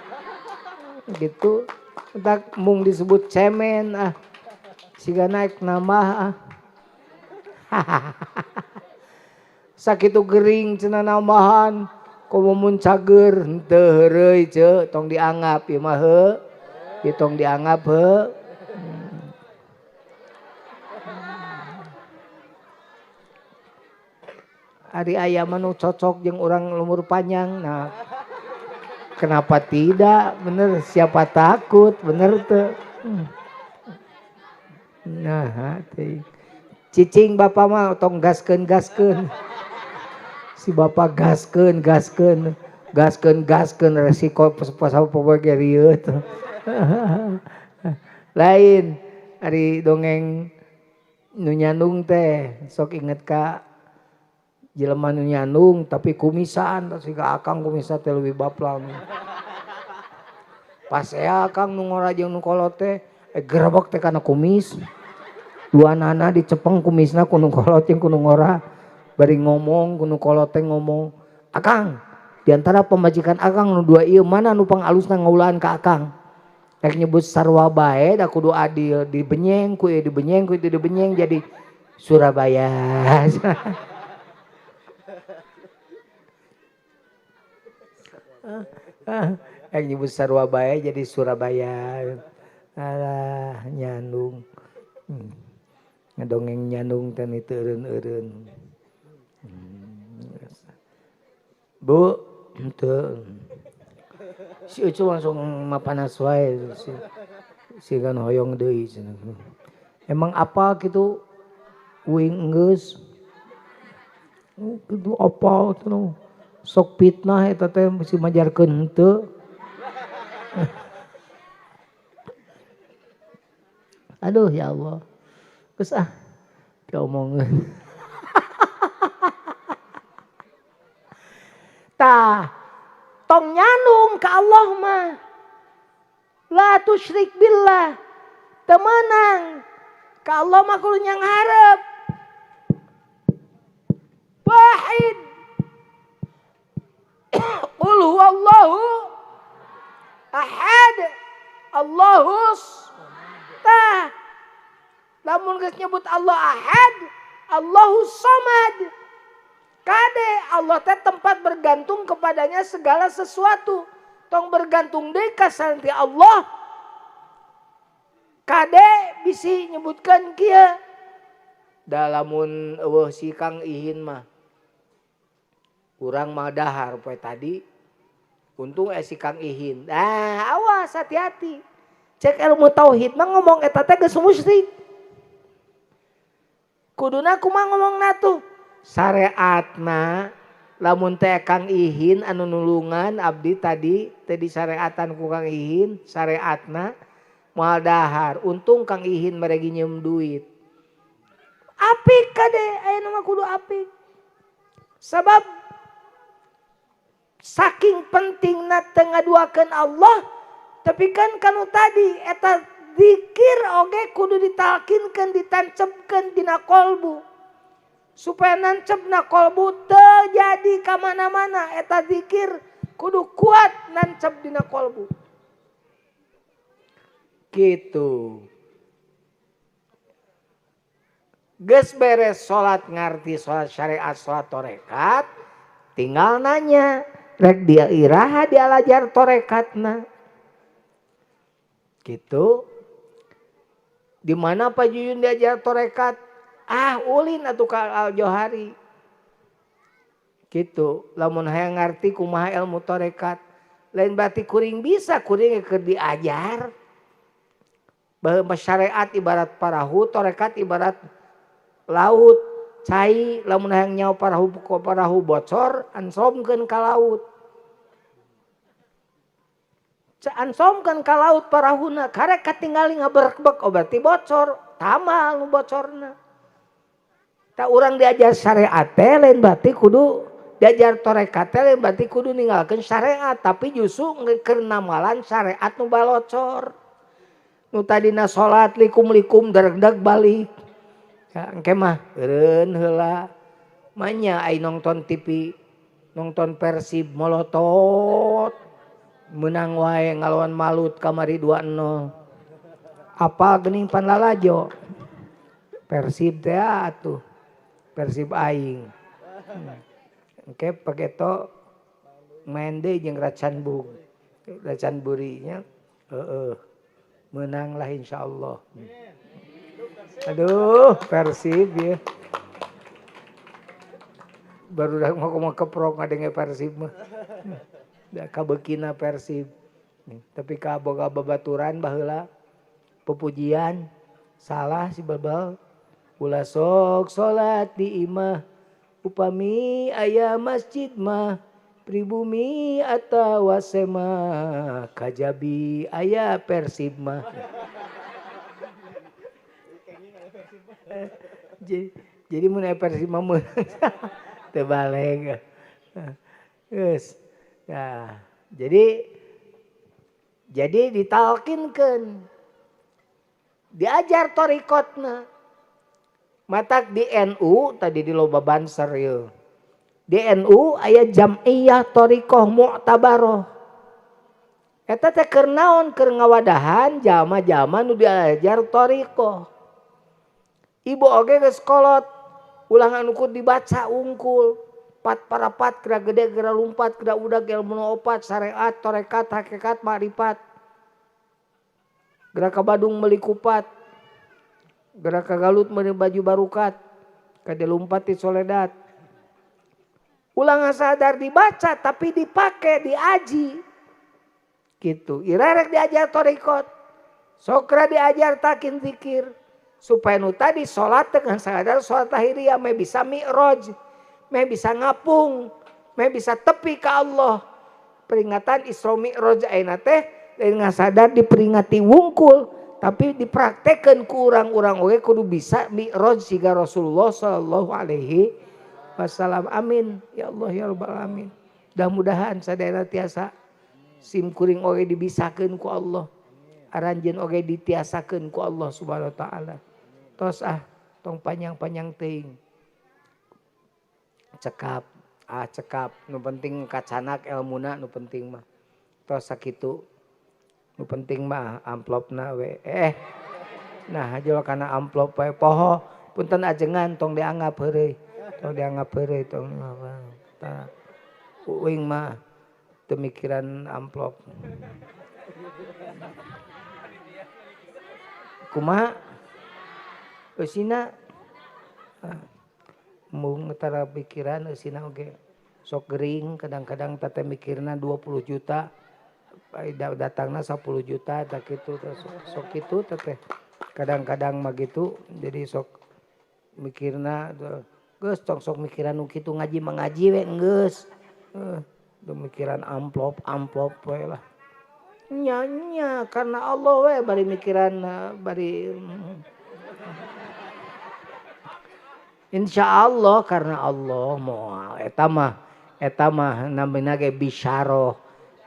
Gitu. Tak mung disebut cemen ah. Siga naik nambah ah. Sakitu gering cenah nambahan komo mun cager henteu heureuy ceu tong dianggap ieu mah heuh. Ieu tong dianggap heuh. Ari aya mah nu cocok jeung urang lumur panjang. Nah, kenapa tidak? Bener, siapa takut? Bener teu. Nah, teuing. Cicing bapak mah tong gaskeun-gaskeun. Si bapak gaskeun, gaskeun, gaskeun, gaskeun resiko pas poe ge rieut. Lain ari dongeng nu nyandung teh sok inget ka jelema nu nyandung tapi kumisan siga akang kumisa teh leuwih baplang. Pas ea akang nu ngora jeung nu kolot teh gerebek teh kana kumis. Dua nana dicepeng kumisna ku nu kolot jeung ku nu ngora. Bari ngomong ku nu kolot teh ngomong, "Akang, di antara pamajikan akang nu dua ieu mana nu pangalusna ngaulaan ka akang?" Rek nyebut sarua bae da kudu adil, dibenyeng ku ieu dibenyeng ku itu dibenyeng jadi Surabaya. Rek nyebut sarua bae jadi Surabaya. Alah nyandung. Ngedongeng nyandung teh teu eureun-eureun. Bu, henteu. Si Ucu langsung mapanas wae si kan hoyong deui cenah. Emang apa kitu uing geus? Kitu apa cenah. Sok fitnah eta teh mesti majarkeun henteu. Aduh ya Allah. Geus ah diomongeun. Tah, tong nyandung ka Allah mah. La tusyrik billah. Teu meunang. Ka Allah mah kudu nyangharep. Wahid. Qul huwallahu ahad. Allahus. Tah. Lamun geus nyebut Allah ahad, Allahus samad. Kade Allah teh tempat bergantung kepadanya segala sesuatu. Tong bergantung deui ka santi Allah. Kade bisi nyebutkeun kieu. Da lamun eueuh si Kang Ihin mah urang mah dahar poe tadi. Untung si Kang Ihin. Ah, awas hati-hati. Cek ilmu tauhid mah ngomong eta teh geus musyrik. Kuduna kumaha ngomongna tuh? Syariatna lamun teh Kang Ihin anu nulungan abdi tadi teh disyariatan ku Kang Ihin syariatna moal dahar untung Kang Ihin meregi nyeum duit apik kade ayeuna mah kudu apik sabab saking pentingna teu ngaduakeun Allah tapi kan kanu tadi eta zikir oge kudu ditalkinkeun ditancepkeun dina kolbu supaya nancep na kolbu terjadi kamana-mana eta zikir kudu kuat nancep dina kolbu gitu. Geus beres salat ngarti salat syariat salat torekat tinggal nanya rek dia iraha dialajar torekatna gitu. Di mana Pak Jujun diajar torekat? Ah ulin atuh ka Al Johari. Gitu, lamun hayang ngarti kumaha ilmu tarekat. Lain berarti kuring bisa, kuring keur diajar. Bahwa syariat ibarat parahu, tarekat ibarat laut. Cai lamun hayang nyaho parahu parahu bocor, ansomkeun ka laut. Ansomkeun ka laut parahuna, karek katingali ngaberekbek, oh berarti bocor, tamal nu bocorna. Tak urang diajar syariat teh lain berarti kudu diajar tarekat teh lain berarti kudu ninggalkeun syariat, tapi justru keur namalan syariat nu balocor. Nu tadina salat likum-likum daregdag balik. Ya, engke mah eureun heula. Manya ai nonton TV, nonton Persib molotot. Menang wae ngalawan Malut kamari 2-0. Apa geuning pan lalajo? Persib teh atuh. Persib aing. Engke paketo main deui jeung Racanbug. Racanburi nya. Heeh. Menang lah insyaallah. Aduh, Persib ya. Baru dah mau keprok ngadenge Persib mah. Da kabeukina Persib. Tapi kaboga babaturan baheula pepujian salah si babal. Ulah sok salat di imah upami aya masjid mah pribumi atawa sema kajabi aya Persib mah. Jadi mun aya Persib mah meunang teu baleg. Geus. Nah, jadi ditalkinkeun. Diajar torikotna. Matak di NU tadi di loba banser ieu. Di NU aya jam'iyah thariqah mu'tabaroh. Eta teh keur naon? Keur ngawadahan jalma-jalma nu diajar thariqah. Ibu oge geus kolot, ulah anu kudu dibaca unggul. Pat parapat geura gede geura lumpat geura udag ilmu nu opat syariat tarekat hakikat makrifat. Geura ka Badung meuli kupat. Geura ka Galut meuli baju barukat. Kade lumpat di Soledad. Ulah sadar dibaca tapi dipake diaji. Gitu. Ira rek diajar thariqat. Sokra diajar takin zikir supaya nu tadi salat dengan sadar salat tahiriyah meh bisa mi'raj, meh bisa ngapung, meh bisa tepi ka Allah. Peringatan Isra Mi'raj ayeuna teh lain sadar diperingati wungkul tapi dipraktekeun ku urang-urang oge kudu bisa mi'raj siga Rasulullah sallallahu alaihi wasallam. Amin ya Allah ya rabbal alamin. Mudah-mudahan sadayana tiasa sim kuring oge dibisakeun ku Allah. Aranjeun oge ditiasakeun ku Allah Subhanahu wa taala. Tos ah tong panjang-panjang teuing. Cekap, ah cekap, nu penting kacanak elmuna nu penting mah. Tos sakitu. Nu penting mah amplopna we. Nah jual kana amplop we poho punten ajengan tong dianggap heureuy. Tong dianggap heureuy tong tah. Uing mah teu mikiran amplop. Kumaha? Eusina mung tara pikiran eusina oge sok gering kadang-kadang teh mikirna 20 juta datangna 10 juta tak kitu sok kitu teh kadang-kadang mah gitu jadi sok mikirna geus tong sok mikiran nu kitu ngaji mah ngaji we geus mikiran amplop amplop we lah nya nya karena Allah we bari mikiran bari insya Allah karena Allah moal eta mah namina ge bisyaroh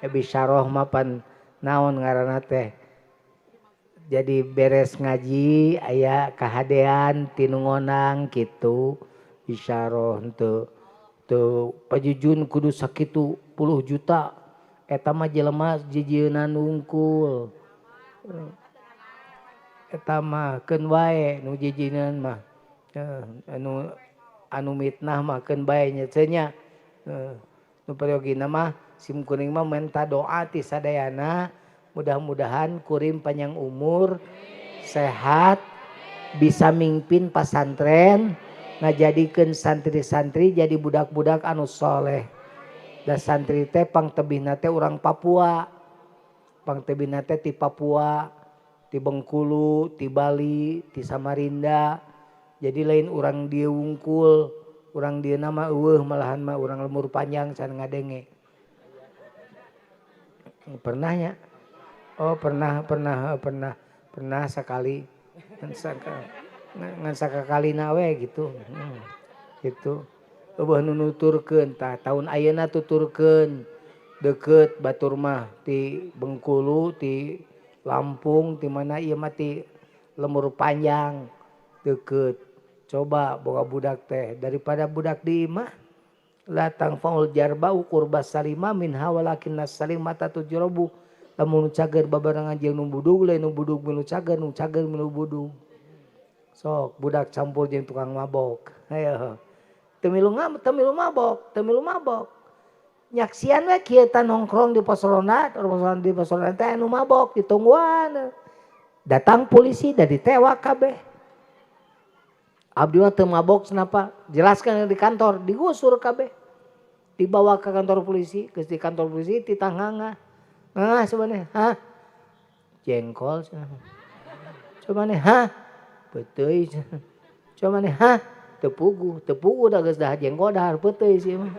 bisyaroh mah pan naon ngaranna teh jadi beres ngaji aya kahadean ti nu ngonang kitu bisyaroh henteu teu pajujun kudu sakitu puluh juta eta mah jelema jijieunna wungkul eta mah keun wae nu jijieunna mah anu mitnah mah keun bae nya teu nya nu peryogina mah sim kuring mah menta doa ti sadayana mudah-mudahan kuring panjang umur sehat Bisa mimpin pasantren, ngajadikeun santri-santri jadi budak-budak anu soleh. Da santri teh pangtebihna teh urang Papua. Pangtebihna teh ti Papua, ti Bengkulu, ti Bali, ti Samarinda. Jadi lain urang dieu wungkul, urang dieu mah eueuh malahan mah urang Lemur Panjang can ngadenge. Pernah nya? Oh pernah pernah pernah pernah sekali. Ngan sakakalina we gitu. Gitu. Eueuh nu nuturkeun tah tahun ayeuna tuturkeun deukeut batur mah ti Bengkulu, ti Lampung, ti mana ieu mah ti Lemur Panjang deukeut. Coba boga budak teh daripada budak di imah la tangfaul jarbau qurbas salima minha walakinnas salimata tujrabu. Lamun nu cager babarengan jeung nu budug lain nu budug nu cager nu cager nu budug. Sok budak campur jeung tukang mabok. Ayo. Teu milu mabok, teu milu mabok. Nyaksian we kieu tah nongkrong di pos ronda, di pos ronda teh anu mabok ditungguan. Datang polisi da ditewak kabeh. Abdi mah teu mabok kenapa? Jelaskan di kantor, digusur kabeh. Dibawa ke kantor polisi, geus di kantor polisi ditangangah. Ngangah sebenarnya, hah? Jengkol cenah. Coba nih, hah? Peuteuy cenah. Coba nih, hah? Teu puguh, teu puguh da geus dahar jengkol dahar peuteuy sih mah.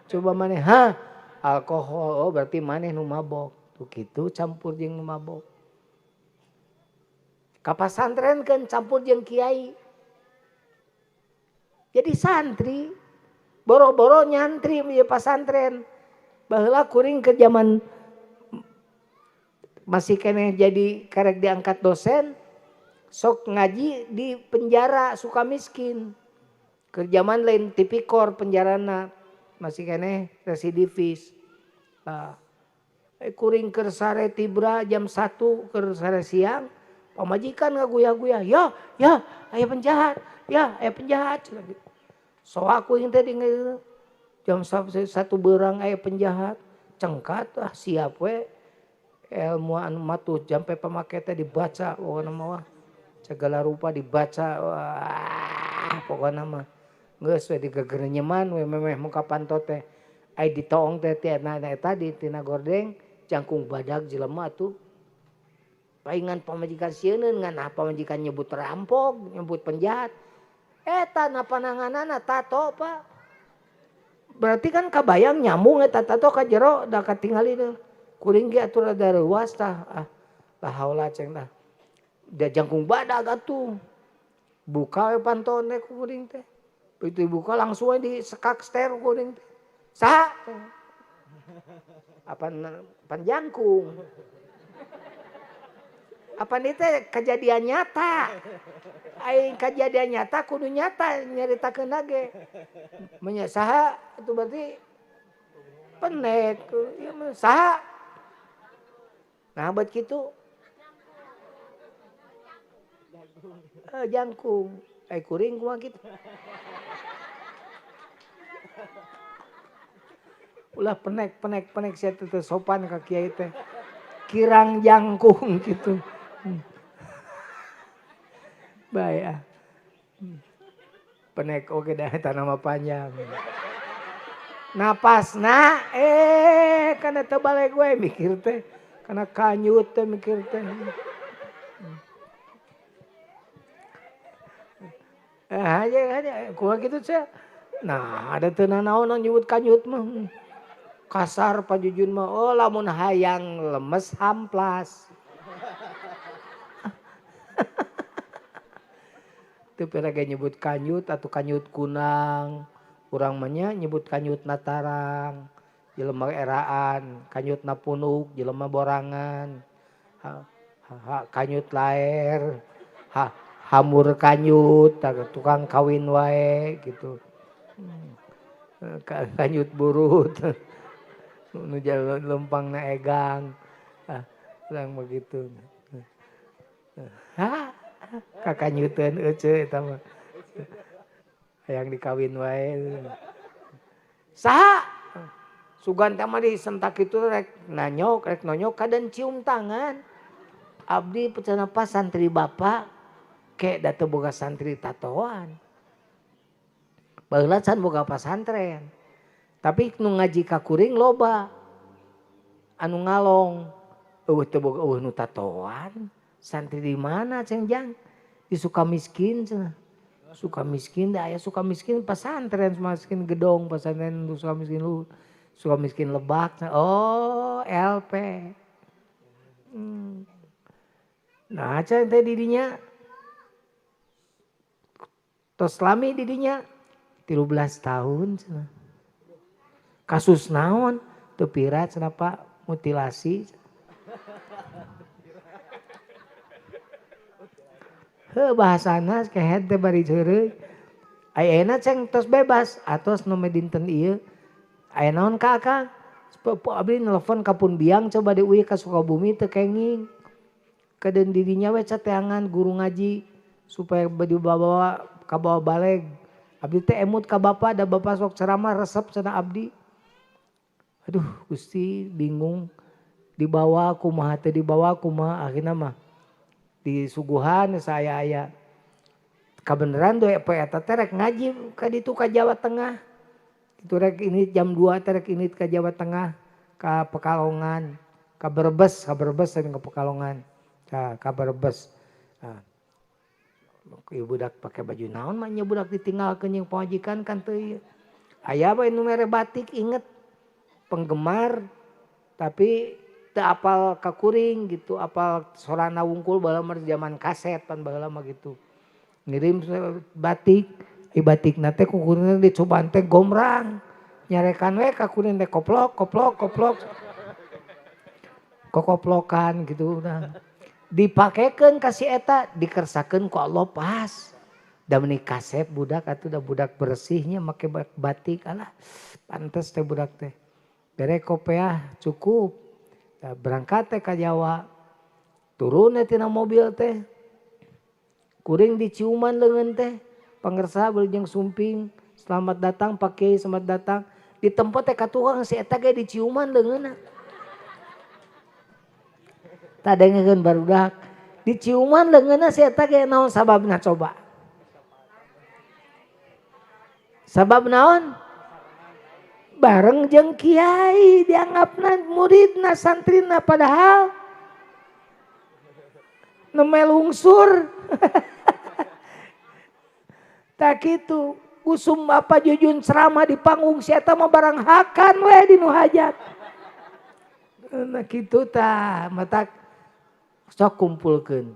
Coba maneh, hah? Alkohol, oh berarti maneh nu mabok. Tuh kitu campur jeung nu mabok. Ka pasantren keun campur jeung kiai. Jadi santri, boro-boro nyantri ieu pasantren. Baheula kuring ke zaman masih keneh jadi karek diangkat dosen, sok ngaji di penjara Sukamiskin. Ke zaman lain tipikor penjarana masih keneh residivis. Kuring keur sare tibra jam 1 keur sare siang, pamajikan ngaguyah-guyah, ya ya aya penjahat, ya aya penjahat. Soak kuring teh jam 1 beurang aya penjahat, cengkat ah siap we. Ilmu anu matuh jampe pamake teh dibaca pokona mah segala rupa dibaca wah pokona mah geus we digegerenyeman we memeh muka panto teh ai ditoong teh tina eta di tina gordeng jangkung badag jelema tuh paingan pamajikan sieuneun ngan pamajikan nyebut rampok nyebut penjahat eta na pananganana tato Pak. Berarti kan kabayang nyambung eta tato ka jero da katingali kuring ge atuh rada reuas tah ah la haula ceng tah da jangkung badag atuh buka we pantone ku kuring teh begitu dibuka langsung we disekak ster kuring teh saha apan pan jangkung apan ieu teh kejadian nyata aing kejadian nyata kudu nyata nyaritakeun ge nya saha atuh berarti penek ieu mah saha. Nah buat gitu jangkung kuring kumaha kitu. Ulah penek penek penek sia teh sopan ka kiai teh. Kirang jangkung gitu. Bae ah. Penek oge da eta nama panjang. Napasna kana teu balik we mikir teh. Karena kanyut teh mikir teh. Aja kumaha kitu sia. Nah, ada teu nanaon nyebut kanyut mah. Kasar Pak Jujun mah. Oh, lamun hayang lemes hamplas. Teu pira ge nyebut kanyut atau kanyut kunang. Urang mah nya nyebut kanyut natarang. Jelema eraan, kanyut napunuk, jelema borangan, ha, ha, kanyut laer, ha, hamur kanyut, tukang kawin wae gitu, kanyut burut, nu lempang na egang, ah, urang begitu, ha, kakanyuteun euceu eta mah, hayang dikawin wae, saha? Sugan teh mah disentak itu rek nanyok kadan cium tangan. Abdi pecenah pas santri bapak. Ke da teu boga santri tatoan. Baheula can boga pasantren. Tapi nu ngaji ka kuring loba. Anu ngalong eueuh teu boga eueuh nu tatoan. Santri di mana ceng jang? Di Sukamiskin cenah. Sukamiskin da aya Sukamiskin pesantren, Sukamiskin gedong, pesantren Sukamiskin lu, Sukamiskin Lebak. Oh, LP. Nah, ceng teh didinya tos lami didinya 13 tahun cenah. Kasus naon? Teu pira cenah Pak, mutilasi. Heuh bahasana kehed teh bari heureuy. Ayeuna ceng tos bebas atos nu dinten ieu. Aya naon ka Akang? Abdi nelpon ka pun biang coba diuih ka Sukabumi teu kenging. Kedeun didinya we cateangan guru ngaji supaya dibawa ka bawa baleg. Abdi teh emut ka bapa da bapa sok ceramah resep cenah abdi. Aduh Gusti bingung dibawa kumaha teu dibawa kumaha akhirna mah disuguhan saya aya kabeneran doe poe eta teh rek ngaji ka ditu ka Jawa Tengah. Kitu rek ini jam 2 teh rek ini ka Jawa Tengah ka Pekalongan, ka Brebes ka Pekalongan. Ka Brebes. Nah, ieu budak pake baju naon mah nya budak ditinggalkeun jeung pamajikan kan teu ieu. Aya we nu mere batik inget penggemar tapi teu apal ka kuring gitu, apal sorana wungkul baheula mah zaman kaset pan baheula mah gitu. Ngirim batik, i batikna teh ku kuring dicobaan teh gomrang. Nyarekan we ka kuring teh koplok koplok koplok. Kokoplokan gitu nah. Dipakekeun ka si eta dikersakeun ku Allah pas. Da meuni kasep budak atuh da budak bersihnya make batik alah pantes teh budak teh. Bere kopeah cukup. Nah, berangkat teh ka Jawa. Turun tina mobil teh. Kuring diciuman leungeun teh. Pangersa beuling jeung sumping. Selamat datang Pak Kiai, selamat datang. Di tempat teh ka tukang si eta ge diciuman leungeunna. Tadengekeun barudak. Diciuman leungeunna si eta ge naon sababna coba? Sabab naon? Bareng jeung kiai dianggapna muridna santrina padahal neme lungsur. Tak kitu usum apa Jujun ceramah di panggung si eta mah barang hakan we di nu hajat. Nah kitu tah matak sok kumpulkeun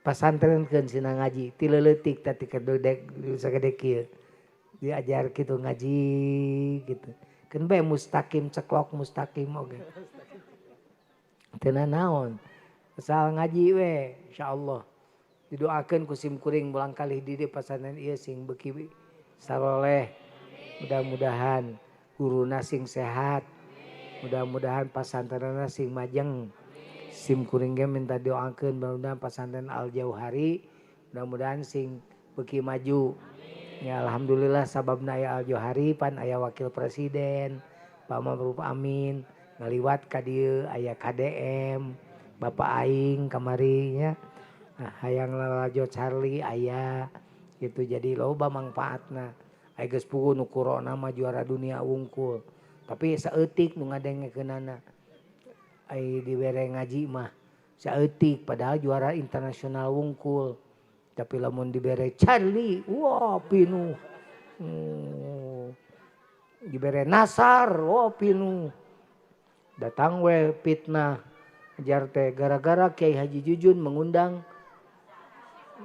pasantrenkeun sina ngaji ti leuletik tah ti kedodek sagede kieu. Diajar gitu ngaji gitu. Keun bae mustaqim ceklok mustaqim oge. Teu naon. Asal ngaji we insyaallah. Didoakeun ku sim kuring mulang kalih di dieu pasantren ieu sing beuki saroleh. Mudah-mudahan guruna sing sehat. Mudah-mudahan pasantrenna sing majeng. Sim kuring ge minta doakeun mudah-mudahan pasantren Al Jauhari mudah-mudahan sing beuki maju. Ya alhamdulillah sababna aya Al Jauhari pan aya wakil presiden Pak Ma'ruf Amin ngaliwat ka dieu aya KDM Bapak aing kamari nya. Nah, hayang lalajo Charlie aya gitu jadi loba mangfaatna. Aya geus puguh nu corona mah juara dunia wungkul. Tapi saeutik nu ngadengekeunana. Ai dibere ngaji mah saeutik padahal juara internasional wungkul. Tapi lamun dibere Charlie, wah pinuh. Dibere Nasar, wah pinuh. Datang we fitnah. Ajar teh gara-gara Kiai Haji Jujun mengundang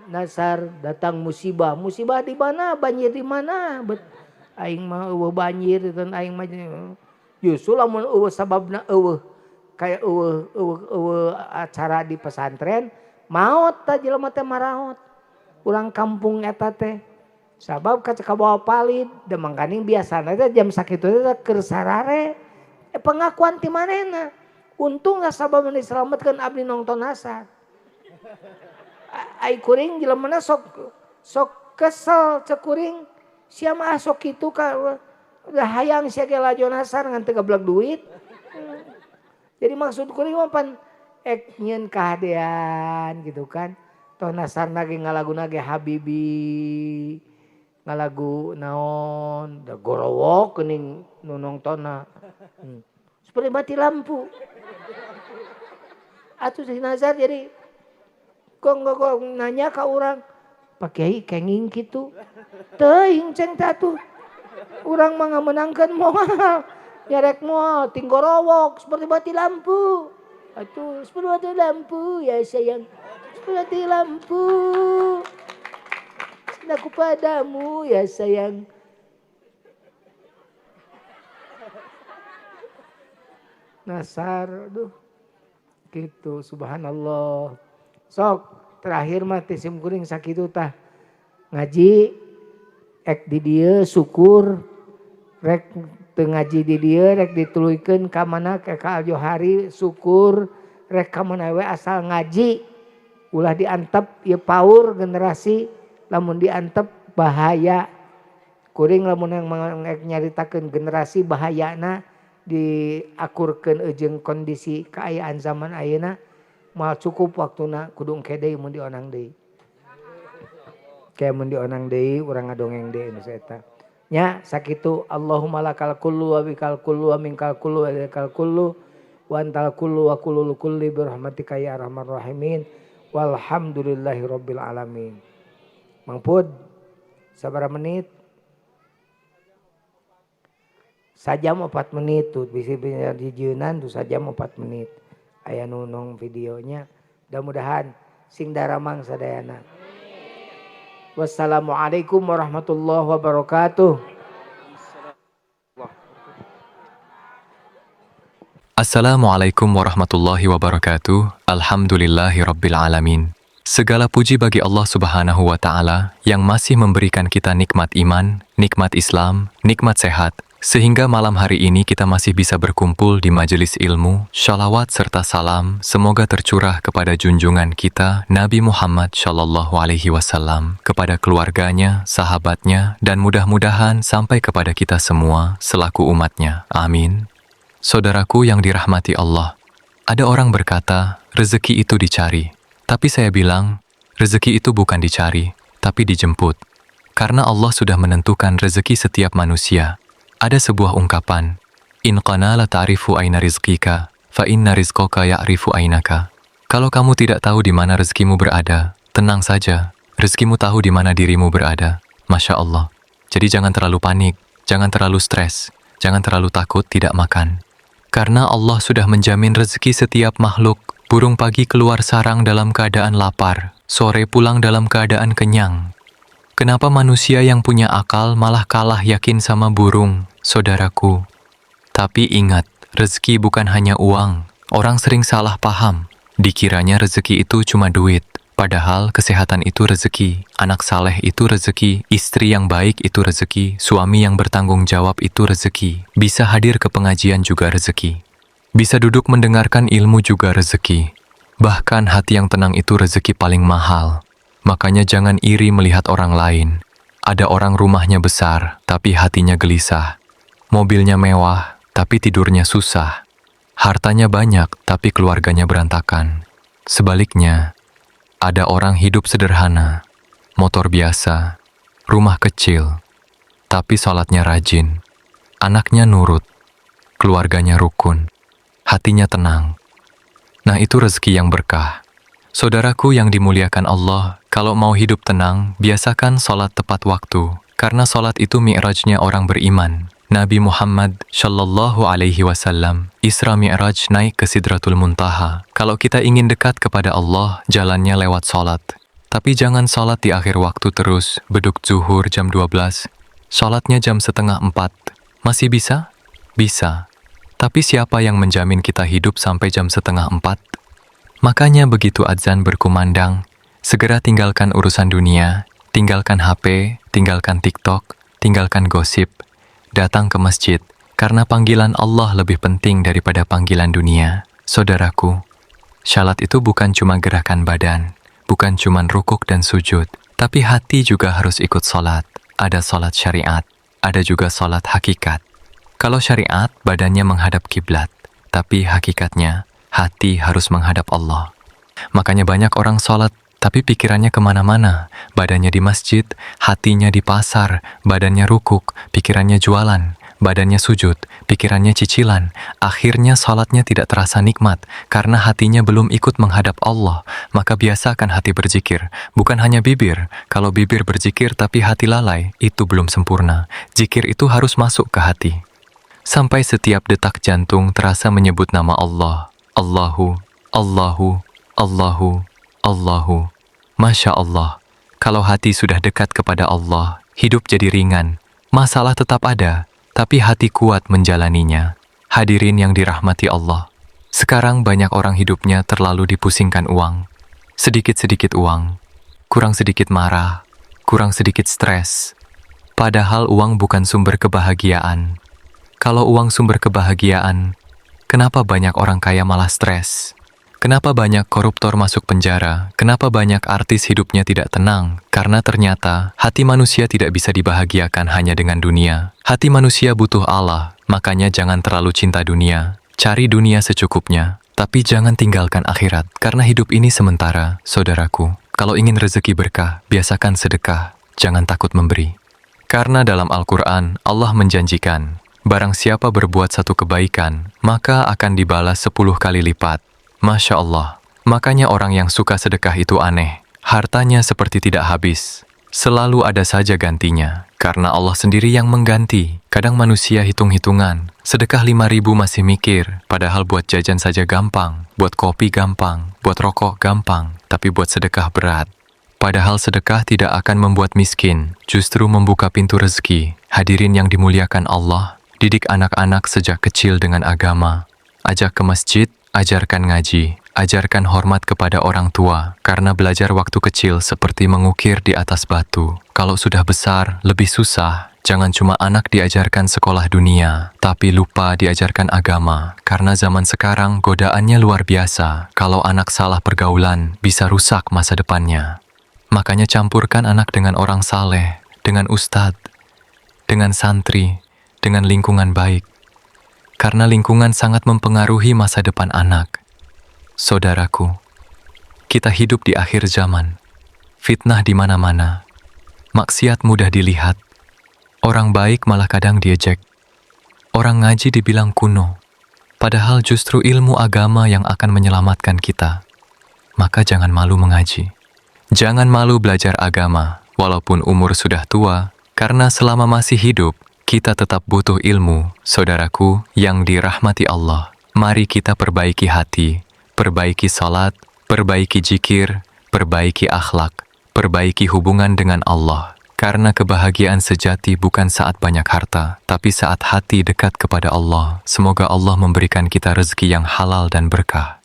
Nasar, datang musibah. Musibah di mana? Banjir di mana? Bet aing mah eueuh banjir dan aing mah justru lamun eueuh sababna eueuh kayak eueuh eueuh eueuh acara di pesantren, maot tah jelema teh maraot. Urang kampung eta teh sabab kabawa palid da mangkaning biasana teh jam sakitu teh keur sarare. Pengakuan ti manehna. Untunglah sabab diselametkeun abdi nongton Nasar. Ai kuring jelemana sok kesel cek kuring sia mah sok kitu ka hayang sia ge lajo Nasar ngan teu gablek duit. Jadi maksud kuring mah pan ek nyieun kahadean gitu kan. Toh nasarna ge ngalaguna ge Habibi ngalagu naon da gorowok geuning nu nongtonna. Seperti mati lampu. Atuh si Nazar jadi kok nanya ka urang, Pak Kiai kenging kitu. Teuing ceng teh atuh. Urang mah ngamenangkeun moal. Nyarek moal ting gorowok seperti mati lampu. Atuh seperti mati lampu ya sayang. Seperti lampu. Cintaku padamu ya sayang. Nasar aduh. Gitu subhanallah. Sok terakhir mah teh sim kuring sakitu tah. Ngaji ek di dieu syukur rek teu ngaji di dieu rek dituluykeun ka mana ka Al-Johari syukur rek ka mana we asal ngaji ulah diantep ieu paur generasi lamun diantep bahaya. Kuring lamun nyaritakeun generasi bahayana diakurkeun jeung kondisi kaayaan zaman ayeuna moal cukup waktuna kudu engke deui mun dionang deui. Kayak mun dionang deui urang ngadongeng deui nu saeta. Nya sakitu Allahumma lakal kullu wa bikal kullu wa minkal kullu wa ilaikal kullu wa antal kullu wa kullul kulli bi rahmatika ya arhamar rahimin walhamdulillahi rabbil alamin. Mang Pud sabaraha menit? Sajam 4 menit tuh bisa dijieunnan tuh sajam 4 menit. Aya nu nong videonya. Mudah-mudahan sing daramang sadayana. Wassalamualaikum warahmatullahi wabarakatuh. Assalamualaikum warahmatullahi wabarakatuh. Alhamdulillahi rabbil alamin. Segala puji bagi Allah Subhanahu wa taala yang masih memberikan kita nikmat iman, nikmat Islam, nikmat sehat, sehingga malam hari ini kita masih bisa berkumpul di majelis ilmu, shalawat serta salam semoga tercurah kepada junjungan kita Nabi Muhammad Shallallahu Alaihi Wasallam, kepada keluarganya, sahabatnya, dan mudah-mudahan sampai kepada kita semua selaku umatnya. Amin. Saudaraku yang dirahmati Allah, ada orang berkata, rezeki itu dicari. Tapi saya bilang, rezeki itu bukan dicari, tapi dijemput. Karena Allah sudah menentukan rezeki setiap manusia. Ada sebuah ungkapan, In qana la ta'rifu aina rizqika, fa inna rizqaka ya'rifu ainaka. Kalau kamu tidak tahu di mana rezekimu berada, tenang saja, rezekimu tahu di mana dirimu berada. Masya Allah. Jadi jangan terlalu panik, jangan terlalu stres, jangan terlalu takut tidak makan. Karena Allah sudah menjamin rezeki setiap makhluk. Burung pagi keluar sarang dalam keadaan lapar, sore pulang dalam keadaan kenyang. Kenapa manusia yang punya akal malah kalah yakin sama burung, saudaraku? Tapi ingat, rezeki bukan hanya uang. Orang sering salah paham. Dikiranya rezeki itu cuma duit. Padahal kesehatan itu rezeki, anak saleh itu rezeki, istri yang baik itu rezeki, suami yang bertanggung jawab itu rezeki, bisa hadir ke pengajian juga rezeki. Bisa duduk mendengarkan ilmu juga rezeki. Bahkan hati yang tenang itu rezeki paling mahal. Makanya jangan iri melihat orang lain. Ada orang rumahnya besar, tapi hatinya gelisah. Mobilnya mewah, tapi tidurnya susah. Hartanya banyak, tapi keluarganya berantakan. Sebaliknya, ada orang hidup sederhana, motor biasa, rumah kecil, tapi sholatnya rajin, anaknya nurut, keluarganya rukun, hatinya tenang. Nah, itu rezeki yang berkah. Saudaraku yang dimuliakan Allah, kalau mau hidup tenang, biasakan sholat tepat waktu, karena sholat itu mi'rajnya orang beriman. Nabi Muhammad Shallallahu Alaihi Wasallam Isra Mi'raj naik ke Sidratul Muntaha. Kalau kita ingin dekat kepada Allah, jalannya lewat sholat. Tapi jangan sholat di akhir waktu terus, beduk zuhur jam 12, sholatnya jam 3:30. Masih bisa? Bisa. Tapi siapa yang menjamin kita hidup sampai jam 3:30? Makanya begitu azan berkumandang, segera tinggalkan urusan dunia, tinggalkan HP, tinggalkan TikTok, tinggalkan gosip, datang ke masjid, karena panggilan Allah lebih penting daripada panggilan dunia. Saudaraku, shalat itu bukan cuma gerakan badan, bukan cuma rukuk dan sujud, tapi hati juga harus ikut shalat. Ada shalat syariat, ada juga shalat hakikat. Kalau syariat, badannya menghadap kiblat, tapi hakikatnya, hati harus menghadap Allah. Makanya banyak orang shalat tapi pikirannya kemana-mana. Badannya di masjid, hatinya di pasar, badannya rukuk, pikirannya jualan, badannya sujud, pikirannya cicilan. Akhirnya salatnya tidak terasa nikmat, karena hatinya belum ikut menghadap Allah. Maka biasakan hati berzikir, bukan hanya bibir. Kalau bibir berzikir tapi hati lalai, itu belum sempurna. Zikir itu harus masuk ke hati. Sampai setiap detak jantung terasa menyebut nama Allah. Allahu, Allahu, Allahu, Allahu. Masya Allah, kalau hati sudah dekat kepada Allah, hidup jadi ringan. Masalah tetap ada, tapi hati kuat menjalaninya. Hadirin yang dirahmati Allah. Sekarang banyak orang hidupnya terlalu dipusingkan uang. Sedikit-sedikit uang, kurang sedikit marah, kurang sedikit stres. Padahal uang bukan sumber kebahagiaan. Kalau uang sumber kebahagiaan, kenapa banyak orang kaya malah stres? Kenapa banyak koruptor masuk penjara? Kenapa banyak artis hidupnya tidak tenang? Karena ternyata hati manusia tidak bisa dibahagiakan hanya dengan dunia. Hati manusia butuh Allah, makanya jangan terlalu cinta dunia. Cari dunia secukupnya, tapi jangan tinggalkan akhirat, karena hidup ini sementara, saudaraku. Kalau ingin rezeki berkah, biasakan sedekah, jangan takut memberi. Karena dalam Al-Quran, Allah menjanjikan, barang siapa berbuat satu kebaikan, maka akan dibalas 10 kali lipat. Masya Allah, makanya orang yang suka sedekah itu aneh. Hartanya seperti tidak habis. Selalu ada saja gantinya, karena Allah sendiri yang mengganti. Kadang manusia hitung-hitungan, sedekah 5.000 masih mikir, padahal buat jajan saja gampang, buat kopi gampang, buat rokok gampang, tapi buat sedekah berat. Padahal sedekah tidak akan membuat miskin, justru membuka pintu rezeki. Hadirin yang dimuliakan Allah, didik anak-anak sejak kecil dengan agama. Ajak ke masjid, ajarkan ngaji, ajarkan hormat kepada orang tua, karena belajar waktu kecil seperti mengukir di atas batu. Kalau sudah besar, lebih susah. Jangan cuma anak diajarkan sekolah dunia, tapi lupa diajarkan agama. Karena zaman sekarang godaannya luar biasa. Kalau anak salah pergaulan, bisa rusak masa depannya. Makanya campurkan anak dengan orang saleh, dengan ustadz, dengan santri, dengan lingkungan baik. Karena lingkungan sangat mempengaruhi masa depan anak. Saudaraku, kita hidup di akhir zaman. Fitnah di mana-mana. Maksiat mudah dilihat. Orang baik malah kadang diejek. Orang ngaji dibilang kuno. Padahal justru ilmu agama yang akan menyelamatkan kita. Maka jangan malu mengaji. Jangan malu belajar agama, walaupun umur sudah tua, karena selama masih hidup, kita tetap butuh ilmu, saudaraku yang dirahmati Allah. Mari kita perbaiki hati, perbaiki salat, perbaiki zikir, perbaiki akhlak, perbaiki hubungan dengan Allah. Karena kebahagiaan sejati bukan saat banyak harta, tapi saat hati dekat kepada Allah. Semoga Allah memberikan kita rezeki yang halal dan berkah.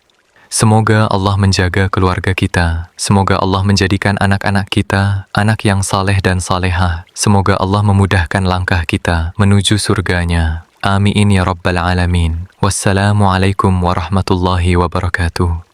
Semoga Allah menjaga keluarga kita. Semoga Allah menjadikan anak-anak kita anak yang saleh dan salehah. Semoga Allah memudahkan langkah kita menuju surganya. Amin ya rabbal alamin. Wassalamualaikum warahmatullahi wabarakatuh.